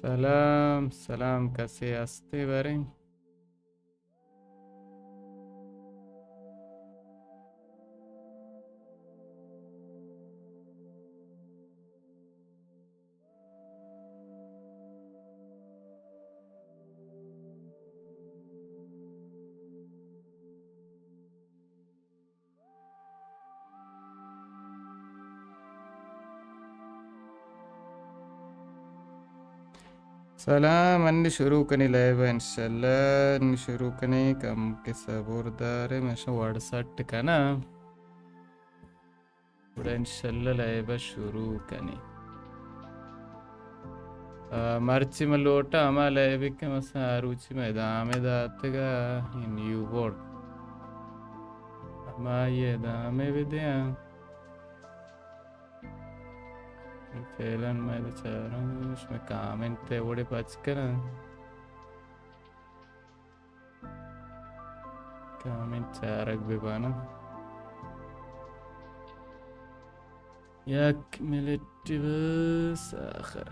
سلام، سلام، کسے ہستے باریں؟ سلام، انی شروع کنی لائیو، انشاءاللہ انی شروع کنی، کم کے صبر دارے، میں شو واٹس ایپ ٹکانا۔ گڑا انشاءاللہ لائیو ءَ شروع کنیں۔ آ، مرچی من لوٹاں ہما لائیو کہ مثلاً آ روچی من ادامہ داتگا، اے نیو بورڈ۔ ہمائی ادامہ بدیاں۔ فعلاً من ادا چاراں، شمئے کامنٹ ءِ وڑے پچ کناں۔ کامنٹ چارگ بہ باناں۔ یک منٹ بس آخر۔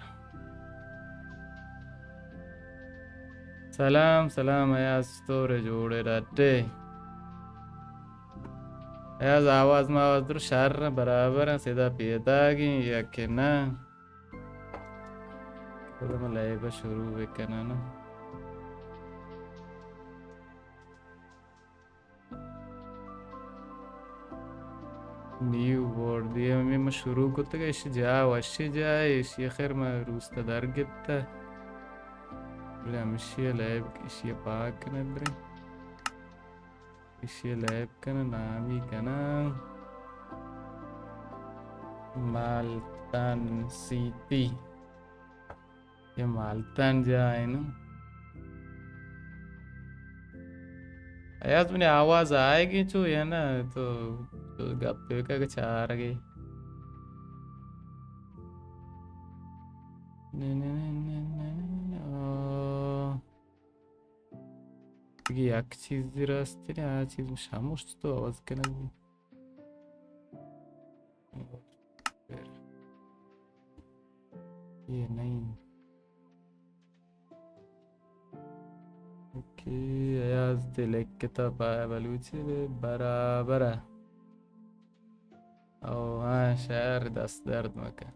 سلام، سلام ایاز، چطورے، جوڑے، ڈاڈے؟ ایاز، آواز ماواز درو شر برابر ایں، صدا پیداگیں یا کہ نہ؟ خدا من لائیو شروع بکناں نا۔ نیو بورڈ دیے ہمیں ما شروع کتگ، ایشی جا وشی جا، ایشی خیر ما روستا در گتا۔ بلے ہمشی لائیو ایشی پاک نہ بریں۔ ایشی لائیو کناں، نامی کناں مالتان سیتی۔ اے مالتان جا ایں نا۔ ایاز منی آواز آئیگی چو یا نا؟ تو، تو گپ بکن کہ چارگی۔ نہ، نہ، نہ، نہ، نہ، نہ، آ۔ دگہ یک چیزے راست نہ، آ چیز شموشت تو آواز کنگ بی۔ یہ نہیں۔ اوکے، ایاز تے لکھتا پایا بلوچی بے برابر۔ او ہاں، شعر دست درد مکن۔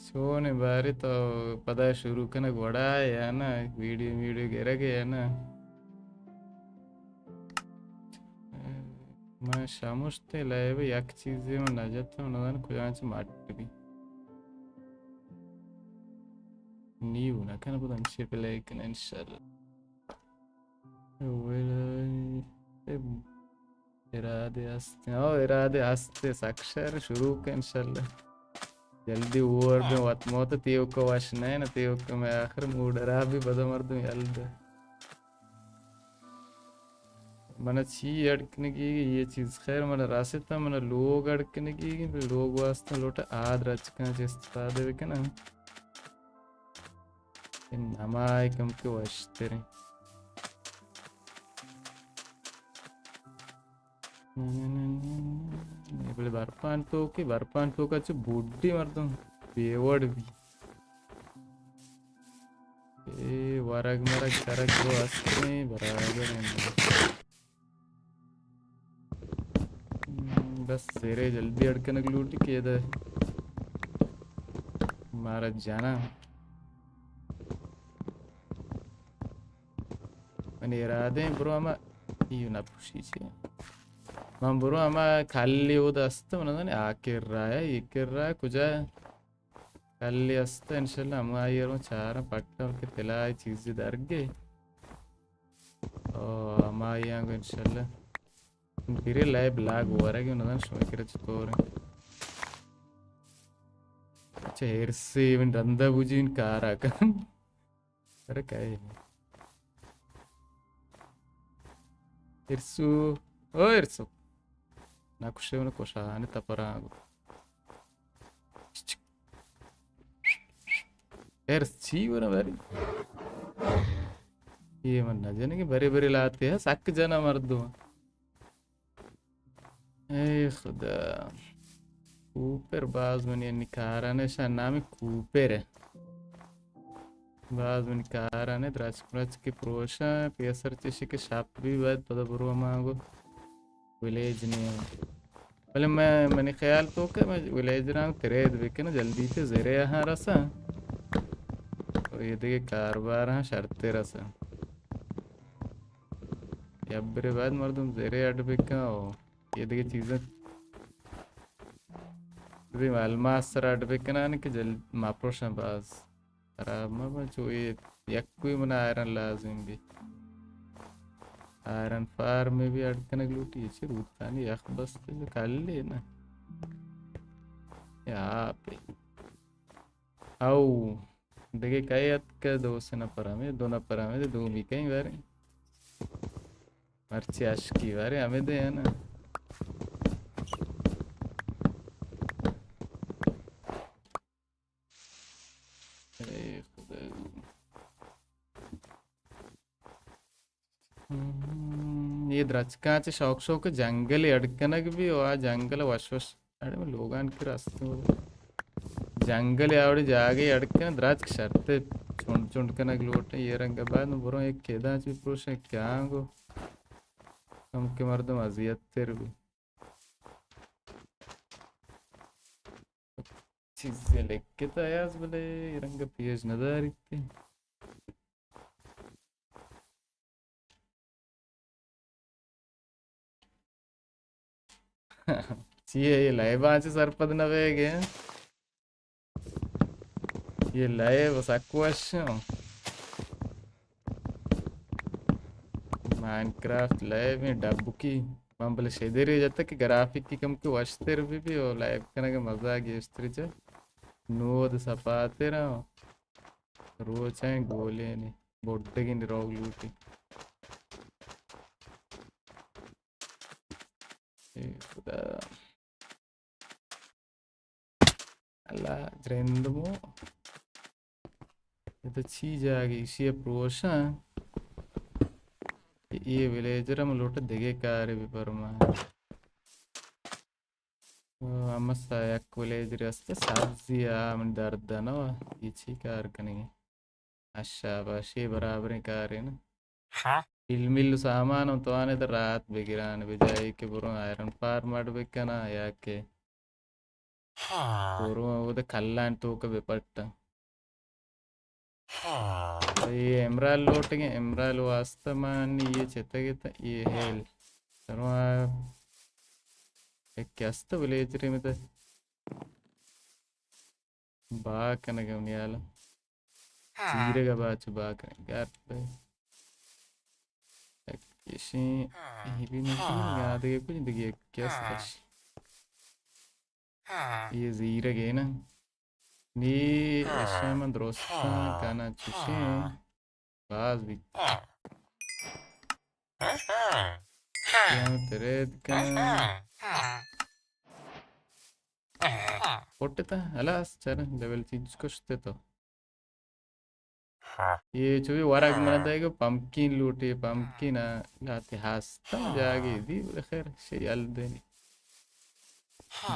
چون باری تو پدا شروع کنگ وڑا یا نا؟ ویڈیو میڈیو گرگ یا نا؟ من شموشتے لائیو یک چیزے من نجت، من نزان کجا چہ مٹ بی۔ نیو نہ کن، پدا ہمشی پلے کن انشاءاللہ۔ ویل-، ارادے ہست۔ او، ارادے ہست، سک شر، شروع کن انشاءاللہ۔ جلدی اوور بیں، وت موت تیوک وش نہ، نہ تیوک میں آخر موڈ خراب بی، بدا مردم یل دے۔ من چی اڈ کنگی، یہ چیز خیر من راستا، من لوگ اڈ کنگی، لوگ واسطہ لوٹا آد رچکاں چہ استفادہ بکناں۔ ہمائی کم کہ وشتریں۔ بلے برپان توکے، برپان توکا چہ بوڈی مردم بے وڑ بی۔ اے ورگ مرگ شرگ گو ہستیں، برابر انت۔ ہم، بس زیرے جلدی اڈ کنگ لوٹی کہ ادا مارا جانا۔ من ارادے برو ہما، ایو نہ پوشی چی۔ من برو ہما کلی او دست، من زانے آ کرا ہے، یہ کرا ہے، کجا ہے؟ کلی است انشاءاللہ، ہمائی رو چاراں پٹاں کہ تلائی چیزی درگے۔ او ہمائی آنگو انشاءاللہ۔ پیرے لائیو بلاگ ورگی، نزان شما کرا چطور ہیں۔ اچھا، ہرسی من رندا بوجی ان کارا کن۔ ارے کئے؟ ارسو، او ارسو۔ نہ کشے، من کشانے تپرانگو۔ ارس چی ورا بری؟ یہ من نہ جنے کہ برے برے لاتے ہیں، سک جنا مردم۔ اے خدا۔ کوپر باز منی انی کاران ءَ، شاہ نام کوپر ءَ۔ باز منی کاران ءَ، درچک مرچک کہ پروشاں، پیسر چشی کہ شپ بی باید پدا برو مانگو ولیج نے۔ بلے میں، منی خیال تو کہ میں ولیجراں ترید بکناں، جلدی تے زرے ہاں رساں۔ تو یہ دیگہ کاربار ہاں شرتے رساں۔ یا برے بعد مردم زرے اڈ بکن او یہ دیگہ چیزاں بھی الماس سر اڈ بکنان کہ جلد ما پروشاں باز خراب ما بن۔ چو یہ یک کوئی من آئرن لازم بی۔ آئرن فارم بھی اڈ کنگ لوٹی، یہ چی روتانی یخ بستے جو کلے نا۔ یا پہ۔ او، دیگہ کئے اتکہ؟ دو سے نفر ہمیں، دو نفر ہمیں، دومی کئیں باریں۔ مرچی اشکی باریں ہمیں دے نا۔ اے خدا۔ ہم، یہ درچکاں چہ شوق شوق جنگل اڈ کنگ بی، او آ جنگل وش وش۔ اڑے میں لوگان کی رستوں۔ جنگل آوڑی جاگے اڈ کن درچک شرط چنڈ چنڈ کنگ لوٹ۔ یہ رنگ بعد برو ایک کیداں چی پروشن کیا گو۔ کم کے مردم اذیت تر بی۔ چیزے لکھتا یاز بلے رنگ پیش نداری تے۔ چی ہے یہ لائباں چہ سرپد نہ بے گئے؟ یہ لائب سک وش۔ مائنکرافٹ لائب ہیں ڈبکی۔ من بلے شدری جتا کہ گرافک کی کم کہ وشتر بی بی او لائب کنگ مزہ گیشتر چہ نود سپاتر۔ روچیں گولے نے بڈگی نے روگ لوٹی۔ اے خدا۔ اللہ جرندمو۔ یہ تو چی جاگی، ایشی پروشاں۔ یہ ویلیجر ہم لوٹ دگے کارے بھی پرما۔ او، ہمسا یک ویلیجر است، سبزی آ من درد نہ وا۔ یہ چی کار کنگی؟ اشاباش، یہ برابریں کارے نا۔ ہاں۔ علم علم سامان ہم توانے تو رات بگران، بجائے کہ برو آئرن فارم اڈ بکنا یا کہ ہاں۔ برو وہ تو کلان تو کہ بپٹا۔ ہاں۔ یہ امرال لوٹ گئے، امرال واسطہ مان یہ چتگے تا، یہ ہیل۔ سروا ایک کیا است ویلیجر میں تو با کنگ ءَ نیال۔ ہاں۔ زیرگ ءَ باچ با کنگ۔ یار، ایشیں، ہاں۔ یہ بھی نہیں، ہاں۔ یاد ہے کچھ دگہ کیا ہاں۔ استش۔ ہاں۔ یہ زیرگ ہے نا۔ نی، ہاں۔ ایشیں من درستاں، ہاں۔ کنا چشیں۔ ہاں۔ باز بیت۔ ہاں۔ ہاں۔ ترید کن۔ ہاں۔ پٹتا، ہلاس، چر، لیول چیز کشتے تو۔ یہ چوی ورگ من دے گو پمکین لوٹی، پمکین لاتے ہستا جاگی دی، بلے خیر، شی ال دینی۔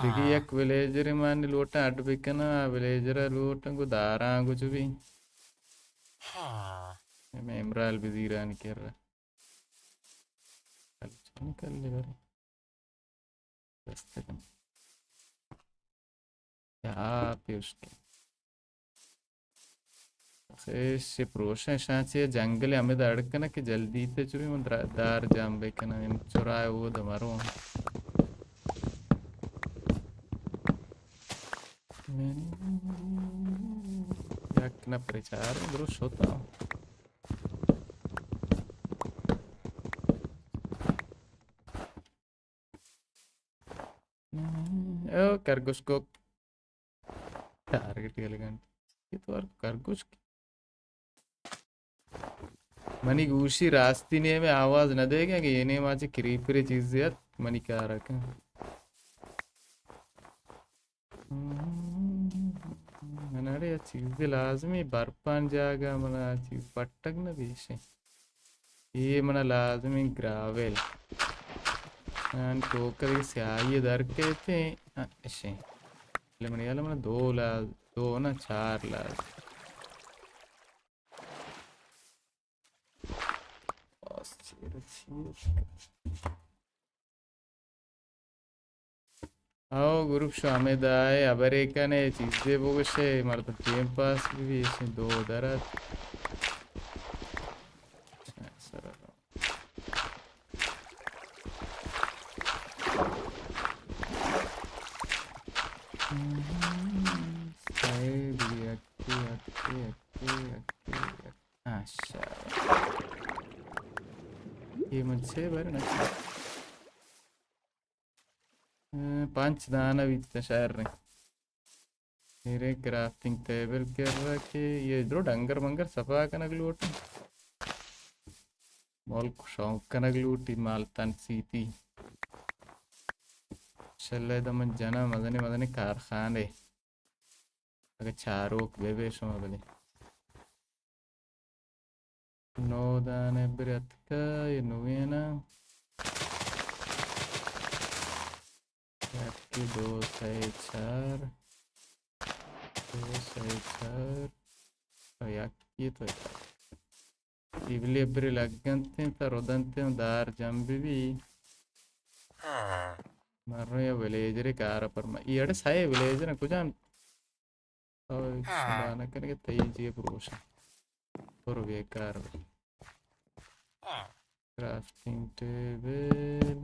دگہ یک ویلیجر من لوٹاں اڈ بکناں، ویلیجر لوٹاں گو داراں گو چوی۔ میں امرال بزیرانی کر رہا۔ کل چون کل لے برے۔ دست کن۔ یا پیوش کے۔ خیش پروشن شانچی جنگل ہمیں داڑ کنا کہ جلدی تے چوی من درا-، دار جام بے کنا، ہم چرائے وہ دمارو۔ یک نہ پریچار درو شوتا۔ او کرگوش کو ٹارگٹ گلگن۔ یہ تو ہر کرگوش کی۔ منی گوشی راستی نیمے آواز نہ دے گا کہ یہ نیما چہ کریپرے چیزے ات منی کارا کن۔ من اڑے چیزے لازمی برپان جاگہ منا چیز پٹگ نہ بیشے۔ یہ منا لازمی گراول۔ من ٹوکر سیاہی در کہتے ہیں۔ ہاں، اشیں۔ بلے منی ہیال ءَ من دو لاز، دو نہ، چار لاز۔ بس چیر، چیر۔ او گروپ، شما ہمے دائے ہبرے کنے، چیزے بگوشے، مردم ٹیم پاس بی، ایشی دو درات۔ سئے بی، یکے، یکے، یکے، یکے، یکے۔ اچھا۔ اے من چے بر نہ۔ پنچ دانہ بیت شر۔ میرے کرافٹنگ ٹیبل کر رہا کہ یہ درو ڈنگر منگر صفا کنگ لوٹ۔ ملک شوق کنگ لوٹی، مال تن سیتی۔ شلے دمن جنا مزنی مزنی کارخانے۔ اگہ چاروک بہ بے شما بلے۔ نو دانہ برے اتکا، یہ نوینا۔ یکی، دو، سئے، چار۔ دو، سئے، چار۔ او یکی تو یکی۔ ٹیبلی ابری لگنتیں تا ردنتیں دار جم بی بی۔ مرو یا ویلیجر کار پر ما۔ ای اڑے سئے ویلیجر کجان؟ او شما نہ کنگے تئی جیب روشن۔ برو بیکار بی۔ Crafting table.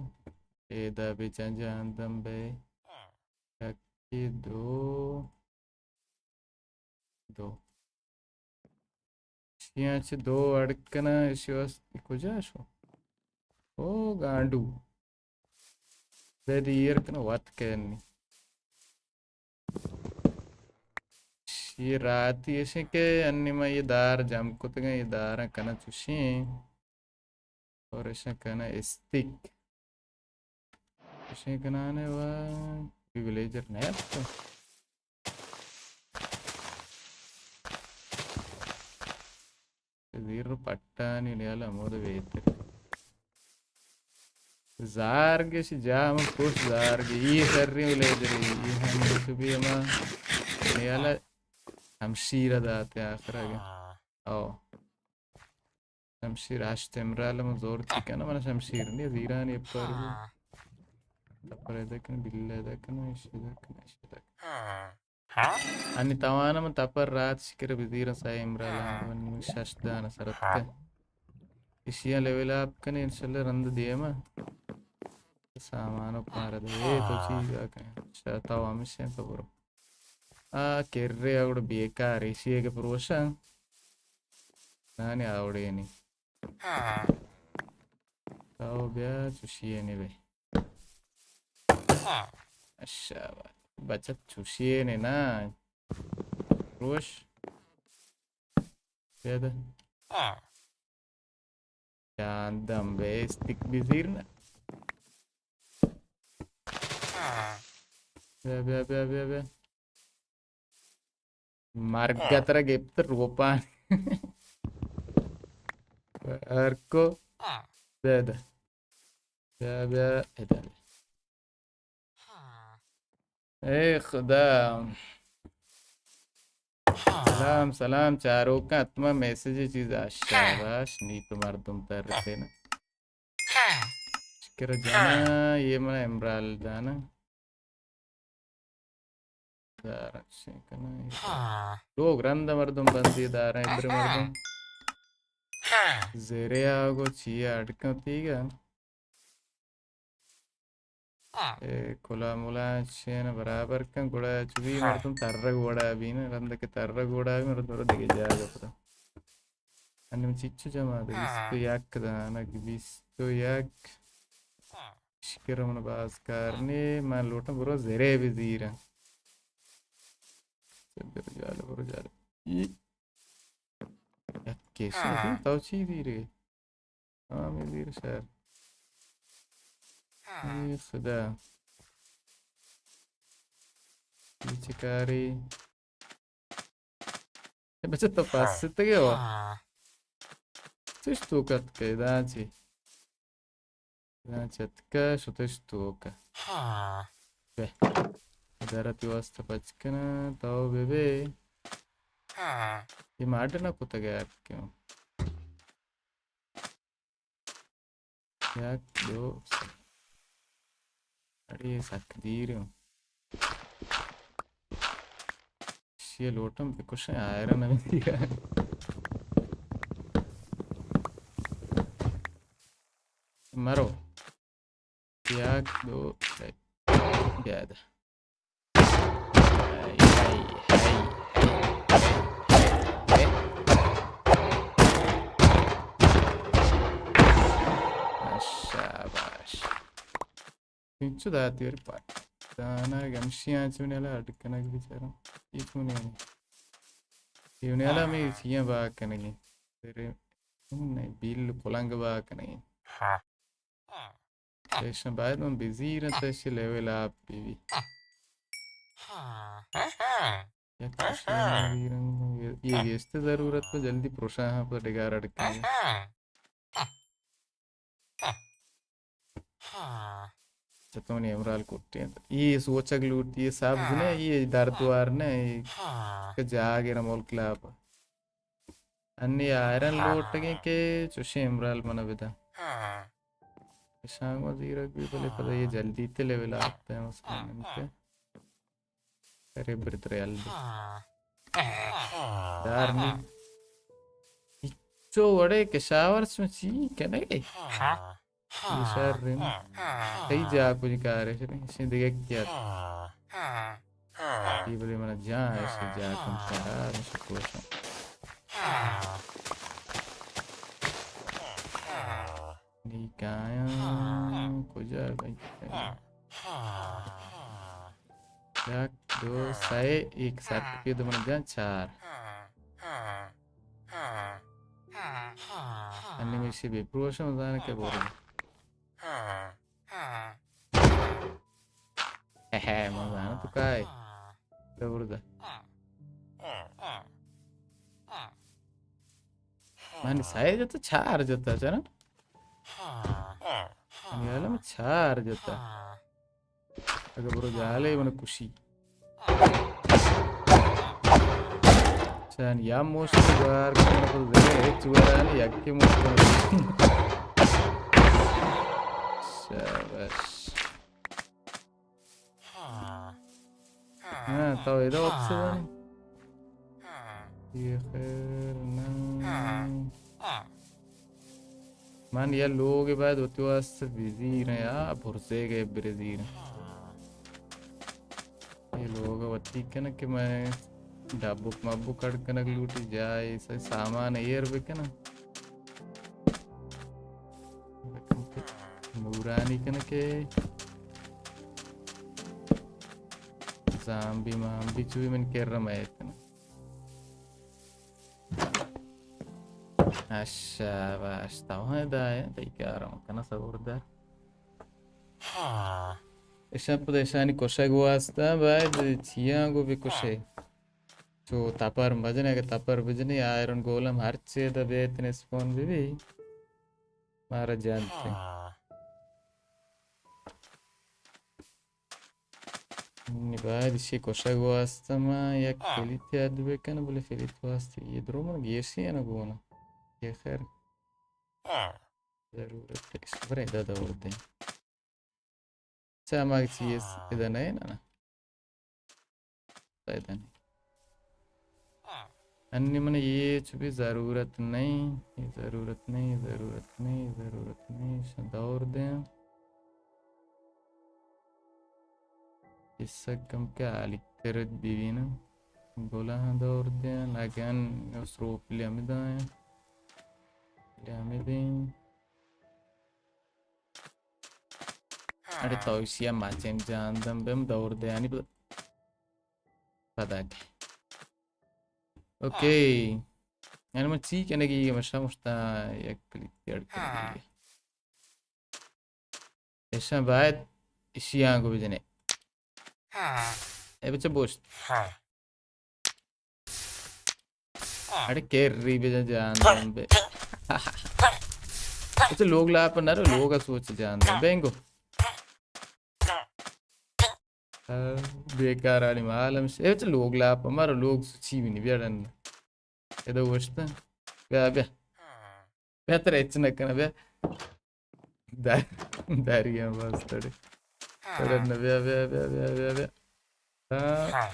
ایدا بی جان جان دم بے۔ یکی دو۔ دو۔ اشیاں چہ دو اڑ کناں، اشی واست کجا شو؟ او گانڈو۔ بے دی ایر کناں وت کینی۔ اشی راتی اشیں کہ انی ما یہ دار جم کتگاں، یہ داراں کناں چوشیں۔ اور اشاں کناں استک۔ اشیں کنانے و ویلیجر نیست۔ زیر پٹانی نیال ہمود بہتر۔ زارگ اش جام پوش زارگ۔ ای سری ویلیجر، ای ہم شبی ہما نیال ہمشیر داتے آخر اگہ۔ او۔ شمشیر ہشت امرال من زور چی کناں، من شمشیر نی زیرانی اپر بی۔ تپر ادا کن، بل ادا کن، ایش ادا کن، ایش ادا کن۔ انی توانا من تپر رات شکر بزیرا سئے امرال من شش دان سرت کن۔ اشیا لیول اپ کن انشاءاللہ رند دیما۔ سامان و پار دے، اے تو چیز آ کن۔ شا تو ہمشیں تو برو۔ آ کرے آ گڑا بیکار، ایشی ء کہ پروشاں۔ نانی آوڑے نی۔ تو بیا چوشی ء نی بے۔ اشا بچت چوشی ء نی نا۔ پروش۔ بیا دے۔ چاندم بے استک بزیر نا۔ بیا، بیا، بیا، بیا، بیا۔ مرگ ترا گپت روپان۔ ہر کو۔ بیا دا۔ بیا، بیا، ادا۔ اے خدا۔ سلام، سلام، چاروکاں حتما میسج چیز آ شاباش، نی تو مردم تر رسے نا۔ شکر جانا، یہ من امرال دانا۔ دارا چی کناں؟ لوگ رند مردم بندی دارا، ابر مردم۔ زیرے آگو چی اڈکاں تیگا۔ اے کلا ملا چین برابر کن، گڑا چو بی مردم ترگ وڑا بی نا، رند کہ ترگ وڑا بی مردم رو دگہ جاگہ پدا۔ انم چچو جمع دے، بیست و یک دانگ، بیست و یک۔ شکر من باز کار نے، من لوٹاں برو زرے بزیراں۔ برو جال، برو جال۔ ای۔ یک کیشن تو چی دیرے؟ ہاں، میں زیر شہر۔ اے خدا۔ یہ چکاری۔ اے بچہ تو پاس ستگے ہو؟ چش تو کت کے دانچی۔ دانچی اتکا شتش تو کا۔ بے۔ زر ءَ تئی واسطہ پچ کناں، تو بہ بے۔ اے ماڈ نہ کتگ ءَ کہ۔ یک، دو، سے۔ اڑے سک دیر اوں۔ شی لوٹم بکشیں، آئرن ہمیں دیر ایں۔ مرو۔ یک، دو، سے۔ بیا ادا۔ ہئی، ہئی، ہئی، ہئی، ہئی، ہئی۔ شاباش۔ انچو داتی ور پاٹ۔ دانا گمشیاں چون یلا اڈ کنگ بیچارہ۔ اے چون یعنی؟ اے نیالا ہمیں چیاں با کنگی۔ تیرے، نہیں، بیل کلنگ با کنگی۔ ایشاں باید من بزیراں تا ایشی لیول آپ بی بی۔ یک ایشی بزیراں، یہ، یہ گیشتے ضرورت پہ جلدی پروشا ہاں پہ ڈگار اڑکیں۔ چتونی امرال کٹیں۔ یہ سوچگ لوٹی، یہ سبز نے، یہ دردوار نے، یہ کہ جاگے نا ملک لاپ۔ انی آئرن لوٹگیں کہ چوشیں امرال منا بدا۔ اشاں گوں زیرگ بی، بلے پدا یہ جلدی تے لیول آپ تے مثلاً انت۔ ارے برترے ال بی۔ دار نی۔ اچو وڑے کشاور سو چی کنے گے؟ یہ شر رن۔ کئی جا کچھ کارے شریں، اشیں دیگہ کیا؟ یہ بلے منا جان ایسے جا کم کرا، مشکوشاں۔ نی کایاں، کجا گئی؟ یک، دو، سئے، ایک سرٹیفکیٹ دو من جان، چار۔ انی میشی بے پروشم زان کہ بورو۔ ہے، ہے، من زاناں تو کائے۔ دور دا۔ من سئے جتا، چار جتا، چرا؟ من یالا من چار جتا۔ اگہ برو جالے من کشی۔ چان یا موش گوار کن تو زیر ہچ گوارانی یکی موش کن۔ شاباش۔ ہاں، تو ادا وقت سے بانی؟ یہ خیر نہ۔ من یا لوگ باید وتی واسطہ بزیریں یا برزے گئے برزیریں۔ یہ لوگ وتی کن کہ میں ڈبک مبک کڑ کنگ لوٹی جائے سے سامان ایر بکناں۔ نورانی کن کہ زامبی مامبی چوی من کر رہا میں اتنا۔ اشا باش تو ہیں دائے تئی کارم کنا سبردار۔ اشاں پد اشانی کشگ واسطہ باید چیاں گو بکشے۔ چو تپر مجنے، اگہ تپر بجنی آئرن گولم ہر چیز بیت نسپون بی بی۔ مارا جانتے۔ نی باید اشی کشگ واسطہ ما یک فلیت یاد بکن، بلے فلیت واسطہ یہ درو من گیشی ہے نا گونا۔ یہ خیر۔ ضرورت ہے۔ اس برے دادا ور دیں۔ چا ما چیز ادا نہیں نا۔ فائدہ نہیں۔ انی من یہ چو بھی ضرورت نہیں، یہ ضرورت نہیں، ضرورت نہیں، ضرورت نہیں، شاں دور دیں۔ اس سے کم کے آلی ترد بھی بھی نا۔ گلا ہاں دور دیں، لگن اس روپ لیمی دائیں۔ لیمی دیں۔ اڑے تو ایشی ءَ مچین جان دم بیم دور دیانی ب-، پدا کہ۔ اوکے۔ یعنی من چی کنگی، من شمشتا یک کلیک اڑ کنگی۔ ایشاں باید ایشی آنگو بجنے۔ اے بچہ بوشت۔ اڑے کیری بجن جان دم بے۔ اچھا لوگ لاپ نہ رو، لوگ سوچ جان دم بینگو۔ آ، بیکار آلی مال ہمش۔ اے چہ لوگ لاپ مارو، لوگ سچی بھی نہیں بیارن۔ ادا وشتا۔ بیا، بیا۔ بیا ترا ہچ نہ کنا، بیا۔ دا-، داری ہم بس تڑے۔ تڑے نہ، بیا، بیا، بیا۔ ہاں۔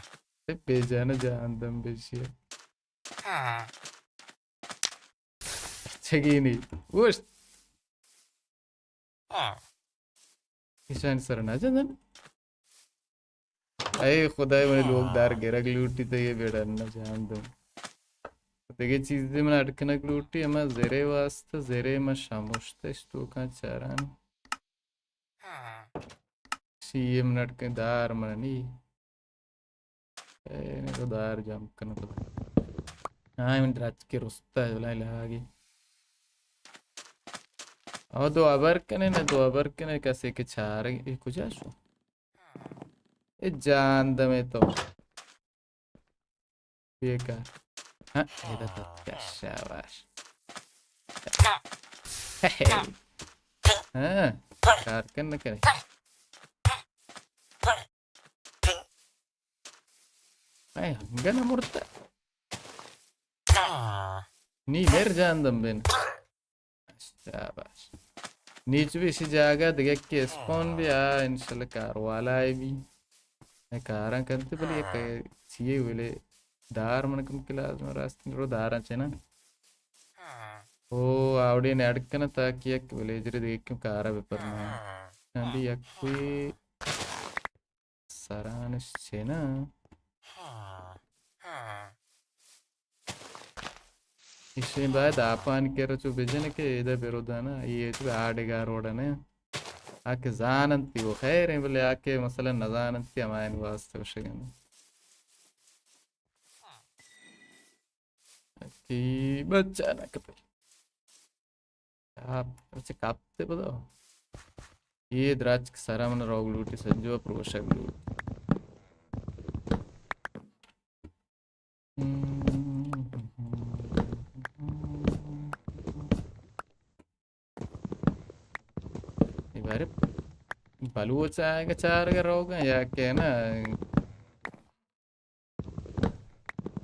اے بے جانا جان دم بیشی۔ چگی نہیں۔ وشت۔ ایشانی سر نہ جنن۔ اے خدای، منی لوگ دار گرگ لوٹی تو یہ بیڑا نہ جان دوں۔ دیگه چیزی من اڈ کنگ لوٹی، اما زرے واسطہ، زرے ما شمشت اش تو کان چاران۔ سی من اڈ کن دار من نی۔ اے، نی تو دار جمپ کنه پدا۔ ہاں، من درچ کے رستا ہے، بلائیں لگا گی۔ او دو ابر کنے، نہ دو ابر کنے، کسے کے چار، اے کجا شو؟ اے جان دمے تو۔ بیکار۔ ہاں، اے تو تو شاباش۔ ہاں، کار کن نہ کرے۔ اے، گن مرتا۔ نی مر جان دم بین۔ شاباش۔ نیچ بھی اسی جاگہ دگہ کہ اسپون بھی آ، انشاءاللہ کار والا ہے بھی۔ اے کاراں کنتے بلے یک چیئے ویلے دار من کم کلاس میں راست رو داراں چنا۔ او آوڑی نے اڑکنا تاکہ یک ویلیجر دیکھ کارا بپرنا۔ چندی یک کوئی سرانش چہ نہ۔ ایشی باید آپان کر چو بجن کہ ادا برودانا، یہ چو آڈگا روڈا نے۔ آ کہ زاننتی وہ خیر ہیں، بلے آ کہ مثلاً نہ زاننتی ہمائن واسطے وشگن۔ کہ بچہ نہ کپے۔ آپ، اچھا، کپتے بدا۔ یہ دراج سرا من روگ لوٹی، سجو پروشگ لوٹی۔ یہ بارے بلوچ آئے گا چار گا روگا یا کہ نا؟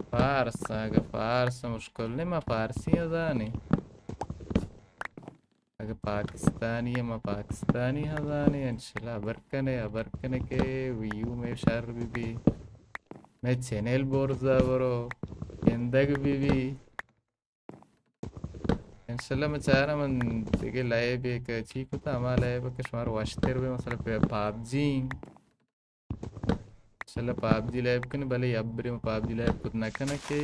فارس، اگہ فارس مشکل نہیں، ما فارسی ہزانی۔ اگہ پاکستانی، ما پاکستانی ہزانی۔ انشاءاللہ ابر کنے، ابر کنے کہ ویو میں شر بی بی، میں چینل برزا برو، گندگ بی بی۔ انشاءاللہ من چارا من دیگہ لائب ایک چی کتا، ہما لائب کہ شمار وشتر بے، مثلا پہ پابجی۔ انشاءاللہ پابجی لائب کنی، بلے ابری من پابجی لائب کت نہ کنہ کہ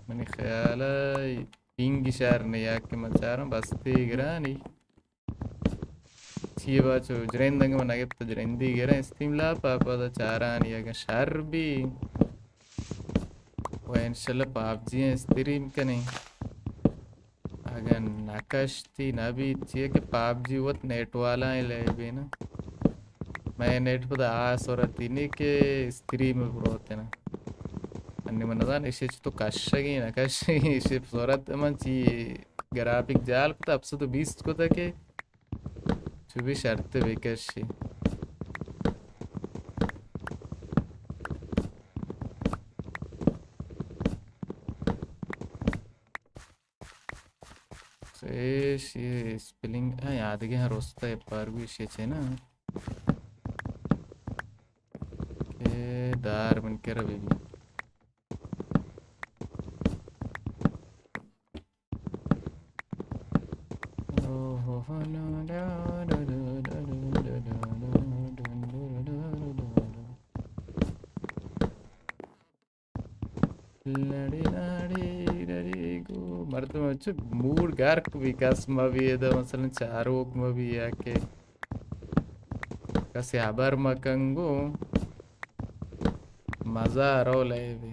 منی خیال ء پینگی شہر نے یا کہ من چاراں بستی گرانی۔ چی باچو جرندنگ من نگپت، جرندی گرن استیم لاپ پدا چارانی اگہ شہر بی۔ و انشاءاللہ پابجی استریم کنیں۔ اگن نکشتی نبیت، چیئے کہ پابجی وت نیٹ والا ہیں لیبے نا۔ میں نیٹ پدا آ صورتی نہیں کہ استریم بروتے نا۔ انی من نزان، اشی چی تو کشگی نکشگی، اشی صورت من چی گرافک جال کتا، اپسو تو بیست کتا کہ چو بی شرط بکشی۔ ایش یہ اسپلنگ، ہاں، یادگی ہاں رستا ہے، پر بھی ایشی چے نا۔ اے دار من کرا بی بی۔ لڑی لڑی لڑی گو۔ مردم چہ موڈ گرک بی، کس مہ بی ادا، مثلاً چاروک مہ بی یا کہ کسی ہبر مہ کنگو، مزہ رو لے بی۔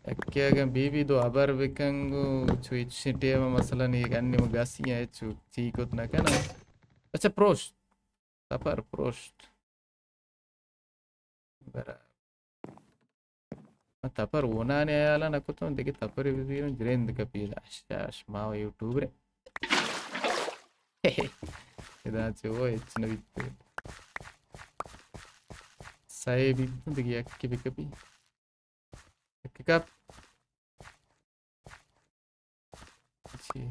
یکے اگاں بی بی دو ہبر بکنگو، چو ہچ ٹیم مثلاً یہ گنی مگسی ہیں، چو چی کت نہ کنا۔ اچھا، پروشت۔ تپر پروشت۔ برابر۔ من تپر اونانی حیالا نکتوں، دگہ تپرے بزیروں، جرند کپی۔ اش، اش، ما و یوٹیوبر۔ ادا چہ او ہچ نہ بیت۔ سئے بیت، دگہ یکے بکپی۔ یک کپ۔ چی؟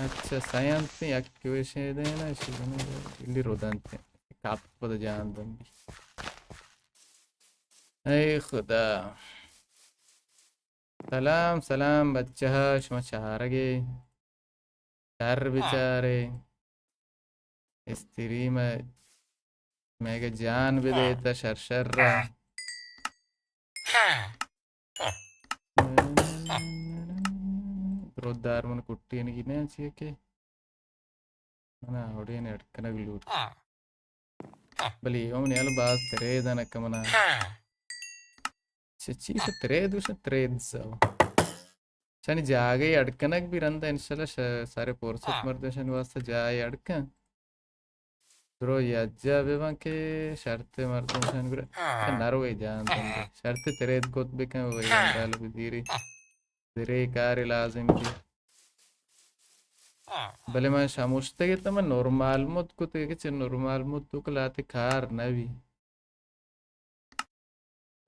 اچھا، سئے انت، یک وشے دینا، اشی دینا، الی رودانت۔ کپ پد جان دن بی۔ اے خدا۔ سلام، سلام بچہ، شما چارگے؟ شر بچارے۔ استریم میگا جان بدے تا شر شر را۔ درودار من کٹی نگی نہ چیئے کہ منا اوڑے نے اٹکنگ لوٹ۔ بلے اے ہم نیال باز ترے دنک منا۔ چہ چی کہ ترے دوشن ترے دسو۔ شانی جاگہی اڈ کنگ بی رندا انشاءاللہ ش-، سارے پرسک مردم شانی واسطہ جاہے اڈ کن۔ درو یجا ببن کہ شرط مردم شانی گرا کہ نروے جان دنگے۔ شرط ترید کت بکن و یندال بزیری۔ درے کار لازم بی۔ بلے من شموشتگے تو من نورمال مود کتگے کہ چہ نورمال مود تو کلاتے کار نبی۔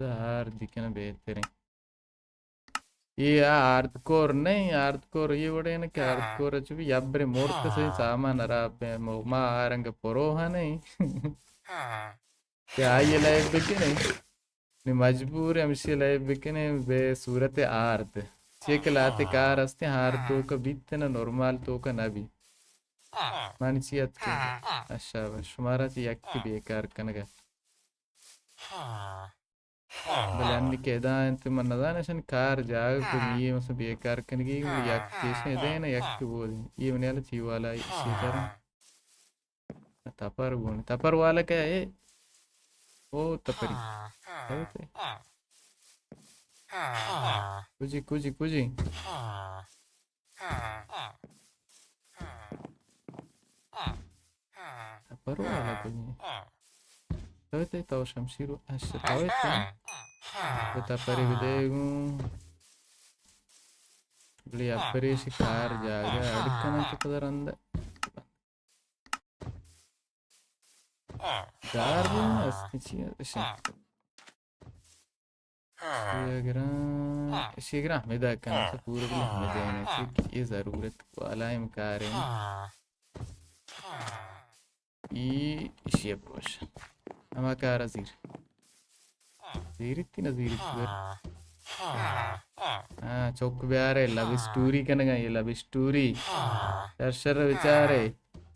ہارد کنہ بہترین۔ اے آ ہارد کور نہیں، ہارد کور یہ وڑے نا کہ ہارد کور چو بھی یبرے مورت سے سامان خراب ہے، مو-، ما آرنگ پرو ہا نہیں۔ کہ آئیے لائیو بکنے، نی مجبور ہمشی لائیو بکنے بے صورت ہارد۔ چیک لاتے کار ہستے ہارد تو کا بیت نا نورمال تو کا نہ بی۔ مانی چی اتکے؟ اچھا، شمارا چی یکی بیکار کنگا۔ بلے انی کہ ادا انت من نزاناں اشانی کار جاگہ کجا اے، مثلاً بیکار کنگی یک کیش ادا نا یک بودی۔ اے منی حالا چی والا اے، اشی ترا تپر گون، تپر والا کئے اے؟ او تپری۔ کجی، کجی، کجی؟ پروالا کجی؟ تو تے تو شمشیر و اش تو تے۔ تو تا پری بدے گوں۔ بلی اپریش کار جاگہ اڑ کنن تو پدر اندر۔ دار بھی است چی است؟ شی گراں، شی گراں ہمیں دا کن تو پورا بلی ہمیں دینے چی کہ یہ ضرورت والا امکار ہے۔ ای اشی پروش۔ ہما کارا زیر۔ زیریتی نہ زیریتی بر۔ ہاں، چوک بیارے، لو اسٹوری کنگا، یہ لو اسٹوری۔ شر شر بچارے۔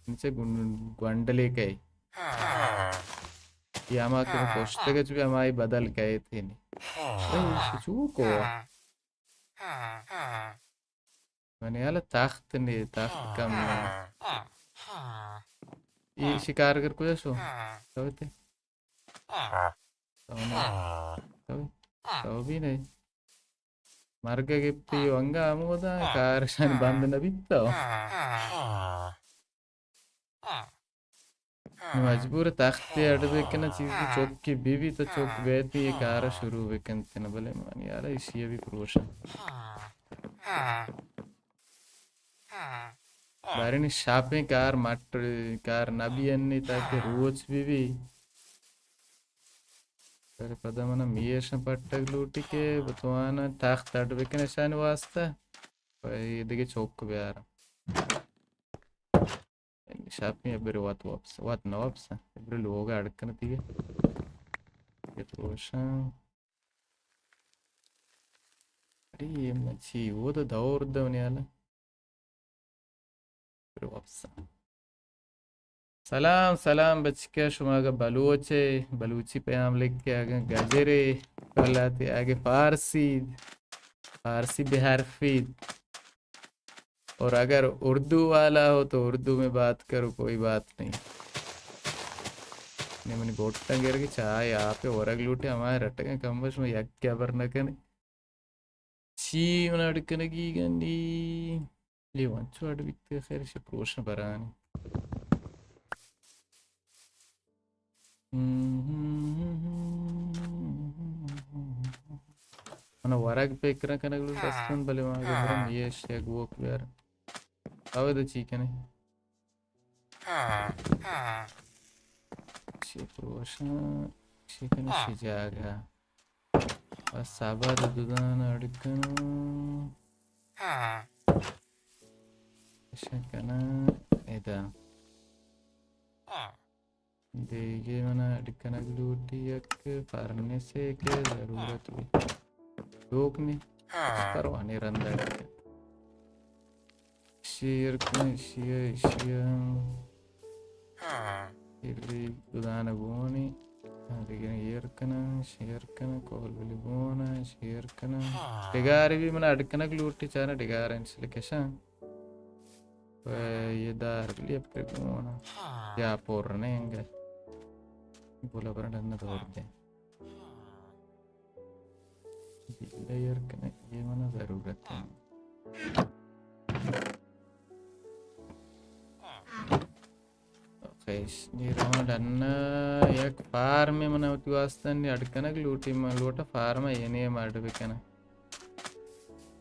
نیچے گن-، گونڈلے کئے۔ یہ ہما کہ کشتگ چو بھی ہمائی بدل کئے تھے نی۔ اے، چو کو؟ منی حال تخت نے، تخت کم نے۔ یہ شکارگر کجا شو؟ تو تے؟ تو نے؟ تو، تو بھی نہیں۔ مرگ گپتی و انگا ہمودا کارشان بند نہ بیتا۔ نی مجبور تختے اڈ بکن، چیزی چوکی بی بی تو چوک بیتی یہ کارا شروع بکنت نہ، بلے منی حالا اشی بھی پروشن۔ بارینی شاپیں کار مٹ کار نہ بی انی تاکہ روچ بی بی۔ پر پدا منا میشن پٹک لوٹی کہ بتوانا تخت اڈ بکن اشانی واسطہ۔ پہ دگہ چوک بیارم۔ شاپیں ابرے وت واپس، وت نہ واپس۔ ابرے لوگ اڈ کن دیگہ۔ یہ پروشن۔ ارے، یہ مچی، وہ تو دور دو نیالا۔ سلام، سلام بچکے، شما اگہ بلوچ ئے، بلوچی پیام لکھ کے، اگہ گجر ئے، بلاتے، اگہ فارسی، فارسی بحرفیت، اور اگر اردو والا ہو تو اردو میں بات کرو، کوئی بات نہیں۔ نے منی بوٹاں گر کہ چاہ آپ ورگ لوٹے، ہمارے رٹگیں کم بش میں یک کیا بر نہ کنے۔ چی من اڈ کنگی گنی؟ لیوان چو اڈ بیت، خیر شی پروشن برانی۔ من ورگ پکر کنگ لوٹ استن، بلے ما گندرم یہ شی گوک بیار۔ اوے دو چی کنے؟ چی پروشن، چی کنی شی جاگہ. بس سبد دودان اڑ کنوں. اشن کناں ادا. دیگہ من اڈ کنگ لوٹی یک فرنسے کہ ضرورت بی. لوک نی پروانی رندا. شیر کن، شیر، شیر. ایلی گدان گونی. دیگہ ایر کناں، شیر کناں، کول بلی گوناں، شیر کناں. ڈگارے بی من اڈ کنگ لوٹی، چارا ڈگار انچلی کشاں. و یہ دار بلی اپر گوناں. یا پر نینگا. بولا برنڈ نہ دور دیں. بلے ایر کنگ یہ منا ضرورت ہے. خیش، نی رواں ڈن. یک فارم منا وتی واسطہ نی اڈ کنگ لوٹی، من لوٹا فارم یہ نی اڈ بکناں.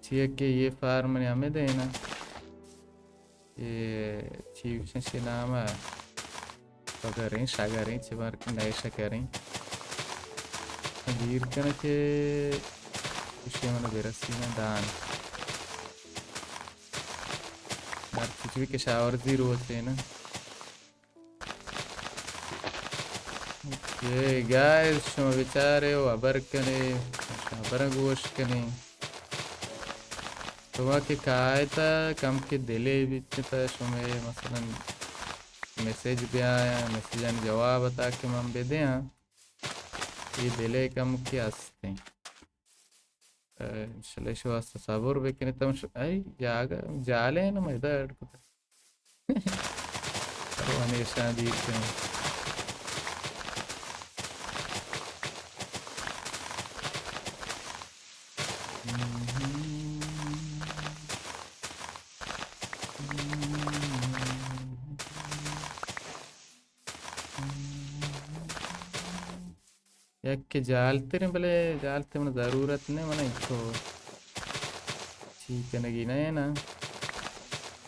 چیا کہ یہ فارم نی ہمیں دینا. اے چی گوشن شی نام ء؟ پگریں، شگریں، چہ مرک نئے شکریں. دیر کنہ کہ گوشی من برسی نہ دان. مرچی چوی کشاورزی روچے نہ. اوکے، گائز، شما بچارے و ہبر کنے، ہبر گوش کنے. شما کہ کائے تا کم کہ دلے بیت تا شما مثلاً میسج بیایا، میسجانی جواب تا کہ من بدیاں، یہ دلے کم کہ ہستیں. انشاءاللہ شو واسطہ صبر بکنی تم ش-، ای جاگہ جالے نہ میدا اڈ کتا. روانی شان دیر کنی. یک کہ جالتریں، بلے جالتے من ضرورت نہ، من انچو چی کنگی نہ نا.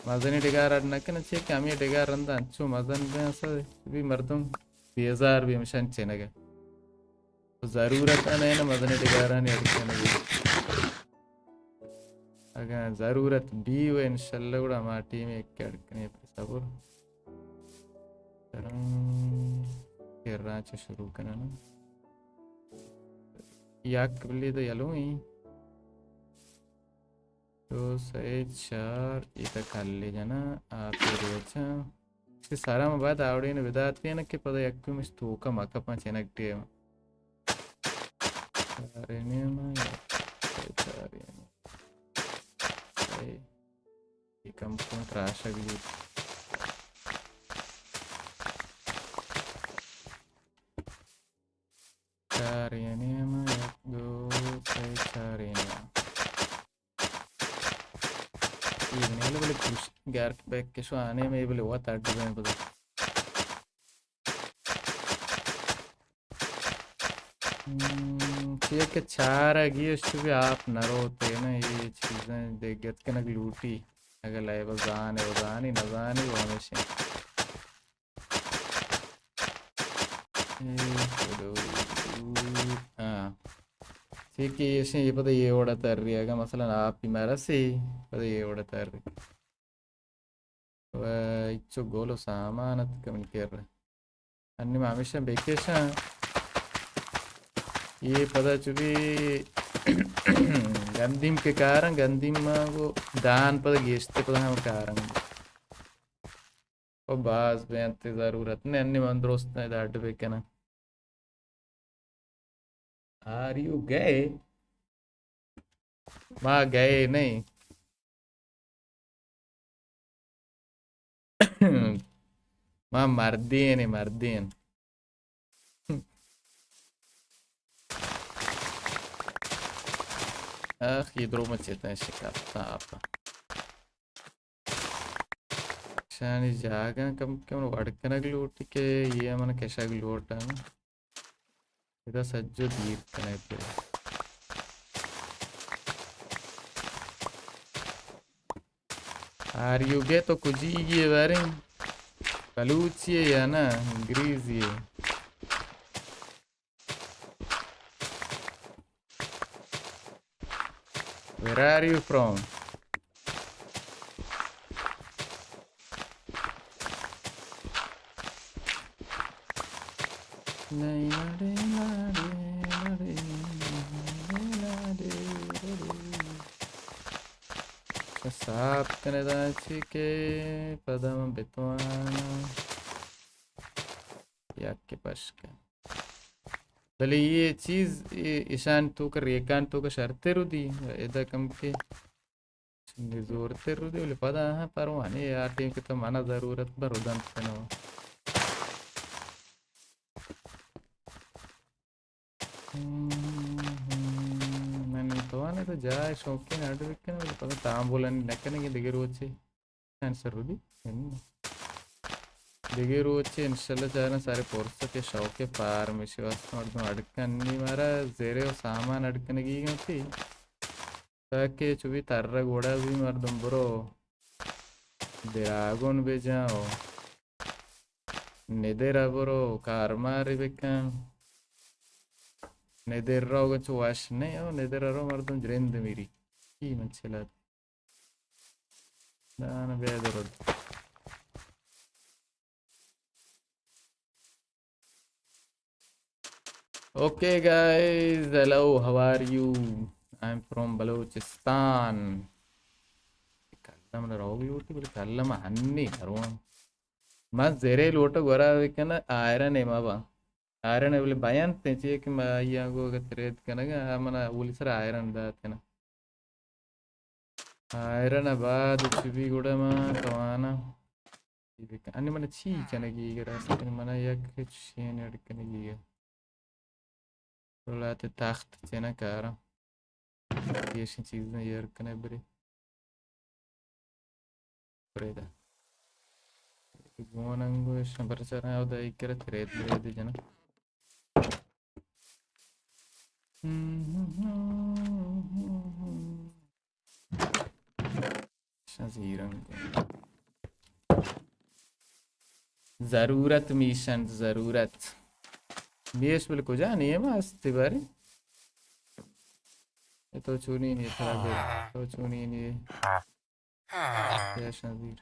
مزنی ڈگار اڈ نہ کن، چی کہ ہمیں ڈگار رند انچو مزن بے، اصل بھی مردم بیزار بھی مشان چنگا. ضرورت نہ نا مزنی ڈگارانی اڈ کنگی. اگاں ضرورت بی و انشاءاللہ گڑا ما ٹیم یک اڈ کنی. صبر. ترم. کرا چہ شروع کنن. یک بلی تو یلو ہی. دو، سئے، چار، ایتا کلی جنا، آپی روچا. اس کے سارا ما باید آوڑی نے بداتی ہے نا کہ پدا یک مش توکا مکا پانچ انک ٹیم. چارے نیم، یک، چارے نیم. اے، اے کم کن تراشگ بیت. چارے نیم، یک، دو، سئے، چارے نیم. اے نیل بلے کش گرک بیک کشو آنے میں بلے وت اڈ بین بلے. ہم، چیا کہ چارگی اش بھی آپ نہ روتے نا، یہ چیزیں دگت کنگ لوٹی. اگر لائب زانے و زانی نہ زانی وہ ہمیشہ. اے، ہاں. چیا کہ ایشیں یہ پتہ یہ وڑا تر رہی، اگر مثلاً آپ ہی مرسی، پتہ یہ وڑا تر رہی. و ہچو گل و سامان ات کمن کر. انی ما ہمیشہ بکشاں. یہ پدا چو بھی گندیم کے کاراں، گندیم ما گو دان پدا گیشتے پدا ہم کاراں. و باز بینت ضرورت نے، انی من درست نے داڈ بکناں. آر یو گئے؟ ما گئے نہیں. ما مردین، مردین. آخ، یہ درو مچیتا ہے شکست آپ. شانی جاگہ کم کم وڑ کنگ لوٹی کہ یہ من کشگ لوٹاں. ادا سجو دیر کنے پہ. آر یو گئے تو کجی گئے باریں؟ بلوچی ئے یا نا انگریزی ئے؟ Where are you from? ساپ کنے داں چی کہ پدا من بتواناں یک کہ پشکہ. بلے اے چیز، اے اشان توکا، ریکان توکا شرتے رودی، ادا کم کہ چندے زورتے رودی، بلے پدا ہاں پرواہ نی، آ ٹیم کہ تو منا ضرورت بہ رودنت کنو. من توانہ تو جاہ شوقین اڈ بکنہ، بلے پدا تامبولانی نکنگی دگہ روچے. انسر رودی. دگہ روچے انشاءاللہ چاراں سارے پرستے شوقے پار میشی واسطہ مردم اڈ کنی، مارا زرے و سامان اڈ کنگی گنتی. تاکہ چو بی تر گوڑا بی مردم برو دراگون بجاں و ندر برو کارماری بکن. ندر رو گچ وش نہ او، ندر رو مردم جرند میری. کی من چلات دان بیا درد. Okay, guys, hello, how are you? I'm from Balochistan. کلم نہ روگ لوٹی، بلے کلم ہنی ہروان. من زرے لوٹو گورا بکنہ، آئرن ء ما با. آئرن ء بلے بینت، چیئے کہ ما آئی آنگو اگہ ترید کنگا، آ منا اولی سر آئرن دات کنا. آئرن ء بعد چی بی گڑا ما تواناں. انی من چی کنگی گڑا، من یک چین اڈ کنگی گڑا. لہتے تخت چنہ کاراں. ایشی چیزاں ایر کنے برے. پریدا. گون انگو ایشاں برچاریں او دائی کرے ترید برید جنہ. شزیرنگ. ضرورت میشنت، ضرورت. میش بل کجا نیم است باری؟ اے تو چونی نی، تو چونی نی. یا شزیر.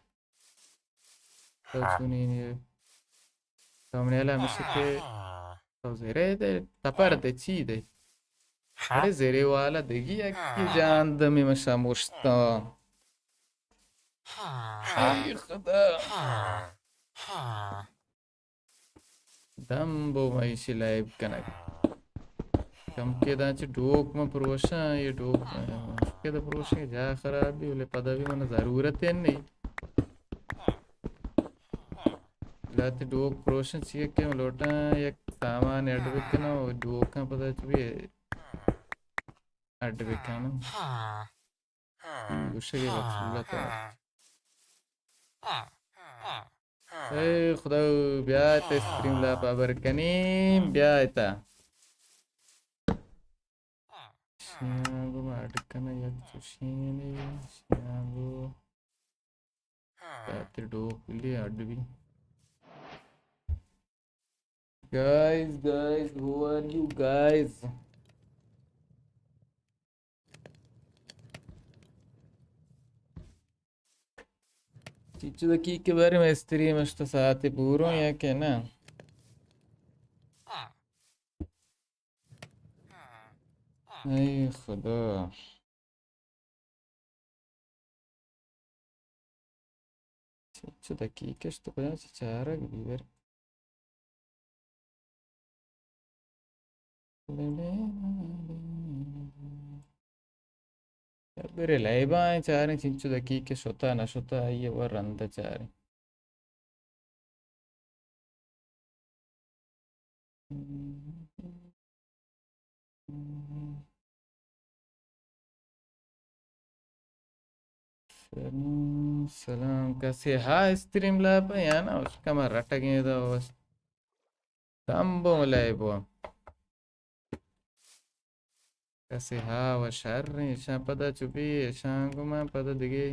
تو چونی نی. تو منی حالا ہمیشہ کہ تو زیرے دے، تپر دے، چی دے؟ اڑے زیرے والا دگی یکی جان دمی مشا مشتا. اے خدا. دم بو مئیشی لائب کنگ. کم کے داں چہ ڈوک من پروشاں، یہ ڈوک من کہ دا پروشاں جا خراب بی، بلے پدا بی من ضرورت ہے نہیں. لہتے ڈوک پروشن چیئے کہ من لوٹاں یک سامان اڈ بکناں و ڈوکاں پدا چو بی اڈ بکناں. گوشگے بخش اللہ تعالی. اے خدا، بیا تے اسٹریم لاپ ابر کنیم، بیا تا. شیانگو ما اڈ کناں یک چوشینے، شیانگو. خاطر ڈوک بلی اڈ بی. Guys, guys, who are you guys? چیچو دقیقہ بارے میں استری مشت ساعت پوروں یا کہ نا؟ اے خدا. چنچو دقیقش تو کجا چہ چارگ بیبر. برے لائبا چاریں چنچو دقیقہ شتا نہ شتا، آئی ء ور رند چاریں. سلام، سلام. کسے ہا اسٹریم لاپ یا نا؟ اشکا ما رٹگیں دا وست. تمبو لائبو. کسے ہا و شر، ایشاں پدا چو بی، ایشاں گمان پدا دگہ،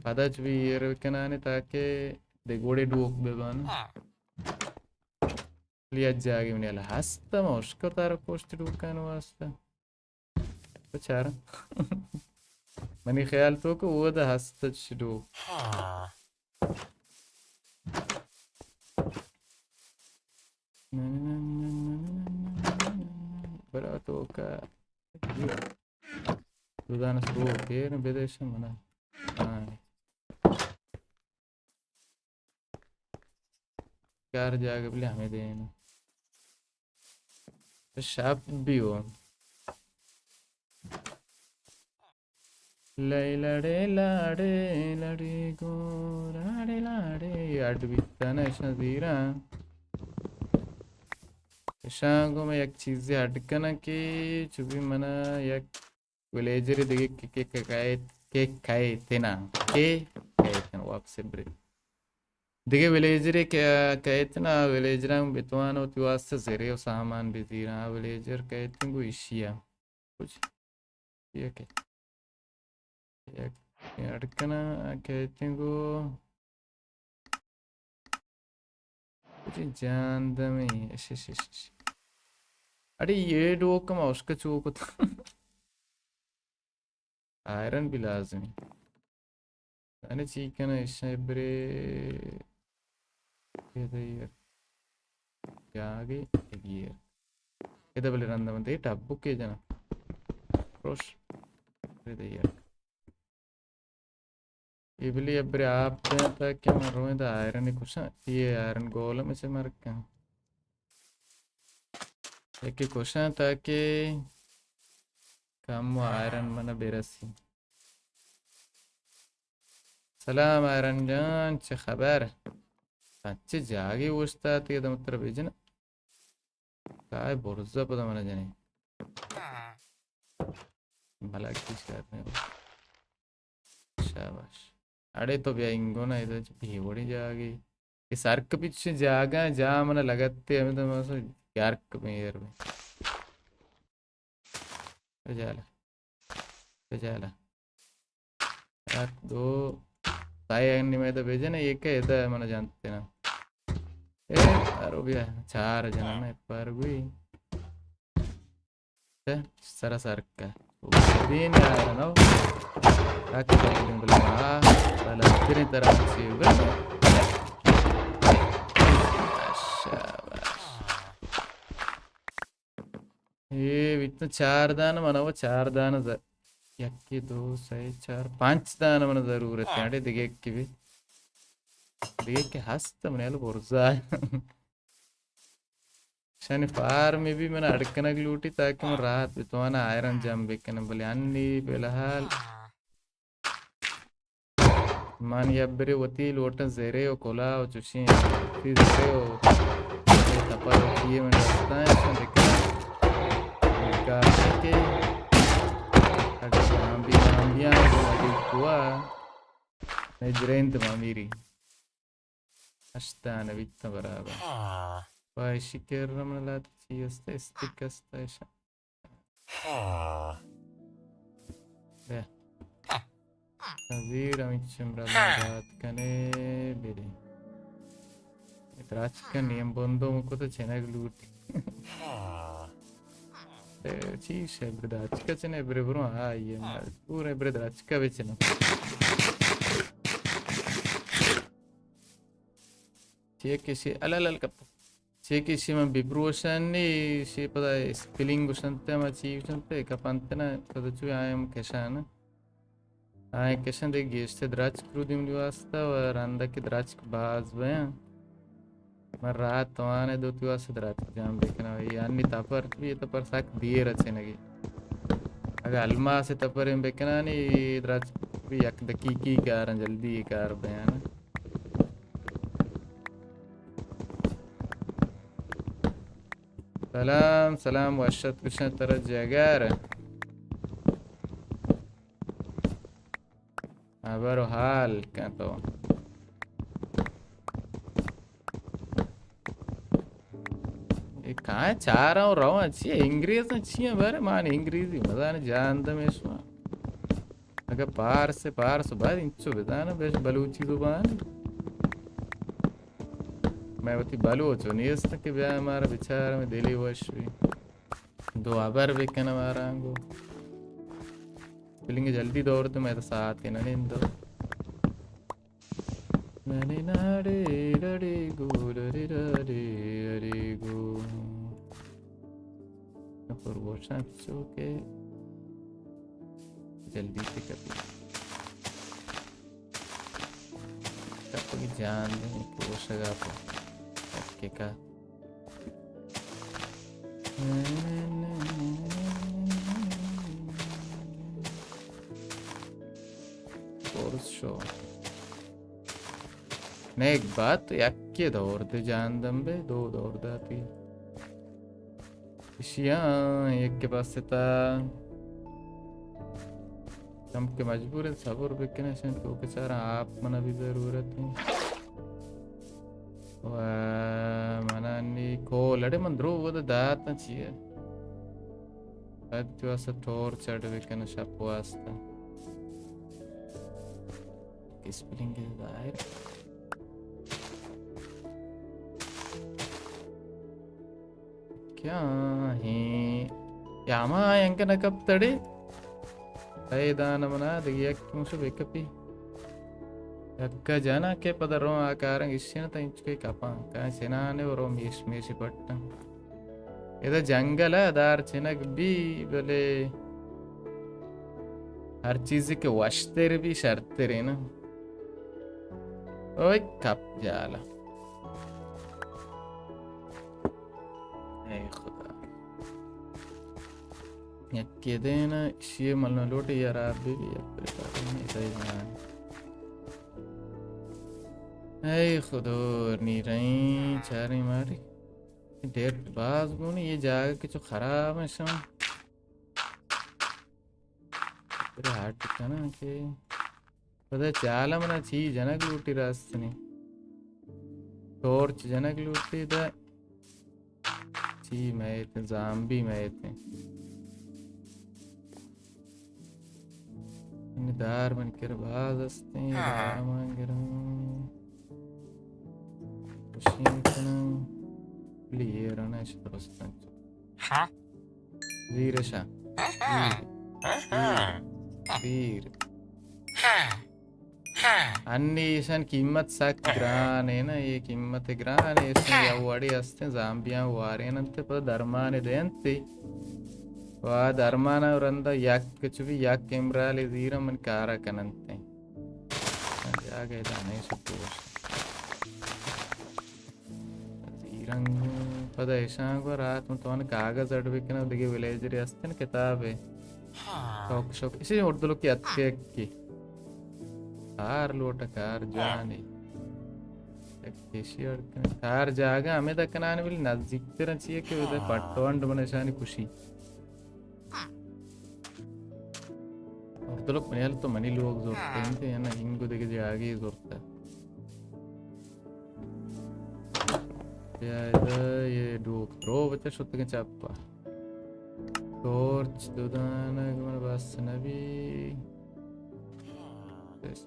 پدا چو بی ایر بکنانے تاکہ دے گوڑے ڈوک بہ بان۔ لیا جاگے منی ال ہست، ما اشکتار پشت ڈوکان واسطہ۔ بچار۔ منی خیال تو کہ وہ دا ہست چ ڈوک۔ برا تو کا۔ تو دانہ سروک ایر بدیش منا۔ ہاں۔ کار جاگہ بلے ہمیں دین۔ شپ بیو۔ لئی لڑے لاڑے لڑے گو لاڑے لاڑے۔ اڈ بیتن اشاں زیراں۔ اشاں گوں من یک چیزے اڈ کناں کہ چو بی منا یک ویلیجر دگہ کہ، کہ، کہ کئیت، کہ کئیت نا، کہ کئیت نا، واپس برے۔ دگہ ویلیجر کہ کئیت نا، ویلیجراں بتوان وتی واسطہ زرے و سامان بزیراں۔ آ ویلیجر کئیت گو ایشیا۔ کچھ یہ کہ، یک اڈ کناں کئیت گو۔ جی جان دمی، اش، اش، اش، اش۔ اڑے یہ ڈوک ما اشک چو کت۔ آئرن بھی لازمی۔ انے چی کناں، اشاں برے۔ یہ دے یہ۔ جاگے یہ۔ ادا بلے رندا من دے ٹبو کے جنا۔ روش۔ ادا یہ۔ اے بلے ابرے آپ دیں تاکہ من رویں دا آئرن کشاں۔ یہ آئرن گولم اسے مرکاں۔ یکی کشاں تاکہ کم و آئرن من برسی۔ سلام آئرن جان، چہ خبر؟ اچھے جاگے اوشتاتے دم تر بجن۔ کائے برزا پدا منا جنے۔ ملک کی شاید نہیں۔ شاباش۔ اڑے تو بیا انگو نا، ادھر چ بے وڑی جاگے۔ یہ سرک پیچھے جاگا جا منا لگتے ہمیں تو مسا یارک میں یار میں۔ بجالا۔ بجالا۔ یک، دو، سائے انی میں تو بجن، یہ کہ ادا من جانتے نا۔ اے، ارو بیا، چار جنا نا، پر گوئی۔ تے، سرا سرکا۔ او، دین یار نو۔ تاکہ بلکن بلکن، آ، بلکن طرف سے بس۔ شاباش۔ اے بیتن چار دانہ، من و چار دانہ ز-، یکی، دو، سئے، چار، پنچ دانہ من ضرورت ہے۔ اڑے دگہ یکی بھی۔ دگہ یکی ہست، من یلو برزا۔ شانی فارم بھی من اڑ کنگ لوٹی تاکہ من راحت بتوانا آئرن جم بکنم، بلے انی فی الحال من یبرے وتی لوٹاں زرے و کلا و چوشیں چیز زرے و تپر و چیئے من دستاں اشاں بکناں۔ کار کہ اگر لامبی لامبیاں اگر کوا نجرینت ما میری۔ ہشت دانہ بیتاں برابر۔ پا اشی کر من لات چی است، استک است اشاں۔ بیا۔ زیر ہمیں چمرا دات کنے بری۔ درچک نیم بندو مکو تو چنگ لوٹی۔ اے، چی شے برے درچک چنے برے برو، ہاں، یہ مجبور ہے برے درچک بچنے۔ چیئے کشی، ال، ال، ال کپت۔ چیئے کشی من ببروشن نی، شی پدا اسپلنگ گوشنتے، ما چی گوشنتے، کپنتے نا، پدا چوی آیم کشان۔ آیم کشان دے گیشتے درچک رو دیمنی واسطہ و رندا کہ درچک باز بیاں۔ من راہ توانے دوتی واسطہ درچک جام بکناں۔ اے انی تپر بھی، تپر سک دیر اچنگی۔ اگہ الماس تپریں بکنانی، درچک بھی یک دقیقی کارن، جلدی کار بیان۔ سلام، سلام، وش اتک گوشاں ترا جگر۔ ہبر و حال کن تو۔ اے کائیں چاراں و رواں چی انگریزاں چی ہیں بارے مان انگریزی مزان جان دمے شما۔ اگہ پارس، پارس باید انچو بزاناں، بش بلوچی زبان۔ وتی بلوچ و نیست کہ بیا مارا بچار، ہمیں دلی وش بی۔ دو ہبر بکن مارا انگو۔ بلنگ جلدی دور تو، میں تو ساعت کے نہ نندو۔ ننی ناڑے رڑے گو، رڑے رڑے رڑے گو۔ پر گوشاں چو کہ جلدی تے کپی۔ کپگی جان دیں پروشگا پہ کپکے کا۔ برز شو۔ نیک بات، یکے دور دے جان دم بے، دو دور داتی۔ اشیاں یک کے پاس تا۔ ہم کہ مجبور انت صبر بکنے، شن تو کہ چارا آپ منا بھی ضرورت ہے۔ و منا نی کول اڑے من درو وہ دات نہ چیئے۔ بعد جو اسا ٹور چڑ بکنے شپ واسطہ۔ کس بلنگ ظاہر۔ کیا ہیں؟ یا ہما آیاں کہ نہ کپتڑے؟ اے دان منا دگہ یک مشو بکپی۔ یکا جنا کہ پدا رو آ کارن گشین تا انچ کے کپاں۔ کان سنانے رو میش میش پٹن۔ ادا جنگل ء دار چنگ بی، بلے ہر چیزے کہ وشتر بی، شرتر ہے نا۔ اوئے کپ جالا۔ اے خدا۔ یکے دینا، اشی ملنا لوٹے یار، آپ بھی، بھی یک پر کارنے، صحیح جان۔ اے خدا، نی رہی، چاری ماری۔ ڈیٹ باز گونی، یہ جاگہ کہ چو خراب ہے شما۔ پھر ہٹ کنا کہ پدا چالا منا چی جنگ لوٹی راستنی۔ ٹورچ جنگ لوٹی دا۔ چی میت، زامبی میت۔ این دار من کر باز استیں، دار من گرم۔ خوشی کنم۔ لیے رنش درستن۔ ہاں؟ زیرشا۔ زیر۔ زیر۔ انی ایشان قیمت سک گران ہے نا، یہ قیمت گران ہے، ایشان یا وڑے ہستیں، زامبیاں وارین انت، پدا درمان دینت۔ وا درمان رندا یک چو بھی یک امرال زیرا من کارا کننت۔ جاگہ دانے شکوش۔ زیرنگ پدا ایشاں گو رات من توان کاغذ اڈ بکناں، دگہ ویلیجر استن کتابے۔ شوق شوق۔ اسی اردو لوکی اتکے کی۔ کار لوٹا کار جانی۔ ایشی اڈ کن۔ کار جاگہ ہمیں دکنان بلی نزدیک ترن چیئے کہ ادھر پٹ ونڈ من ایشانی کشی۔ اردو لوک منی حال تو منی لوگ زورتے ہیں، یا نا ہنگو دگہ جاگہ زورتا۔ بیا ادا یہ ڈوک درو بچہ شتگیں چپا۔ ٹورچ دو دانگ من بس نبی۔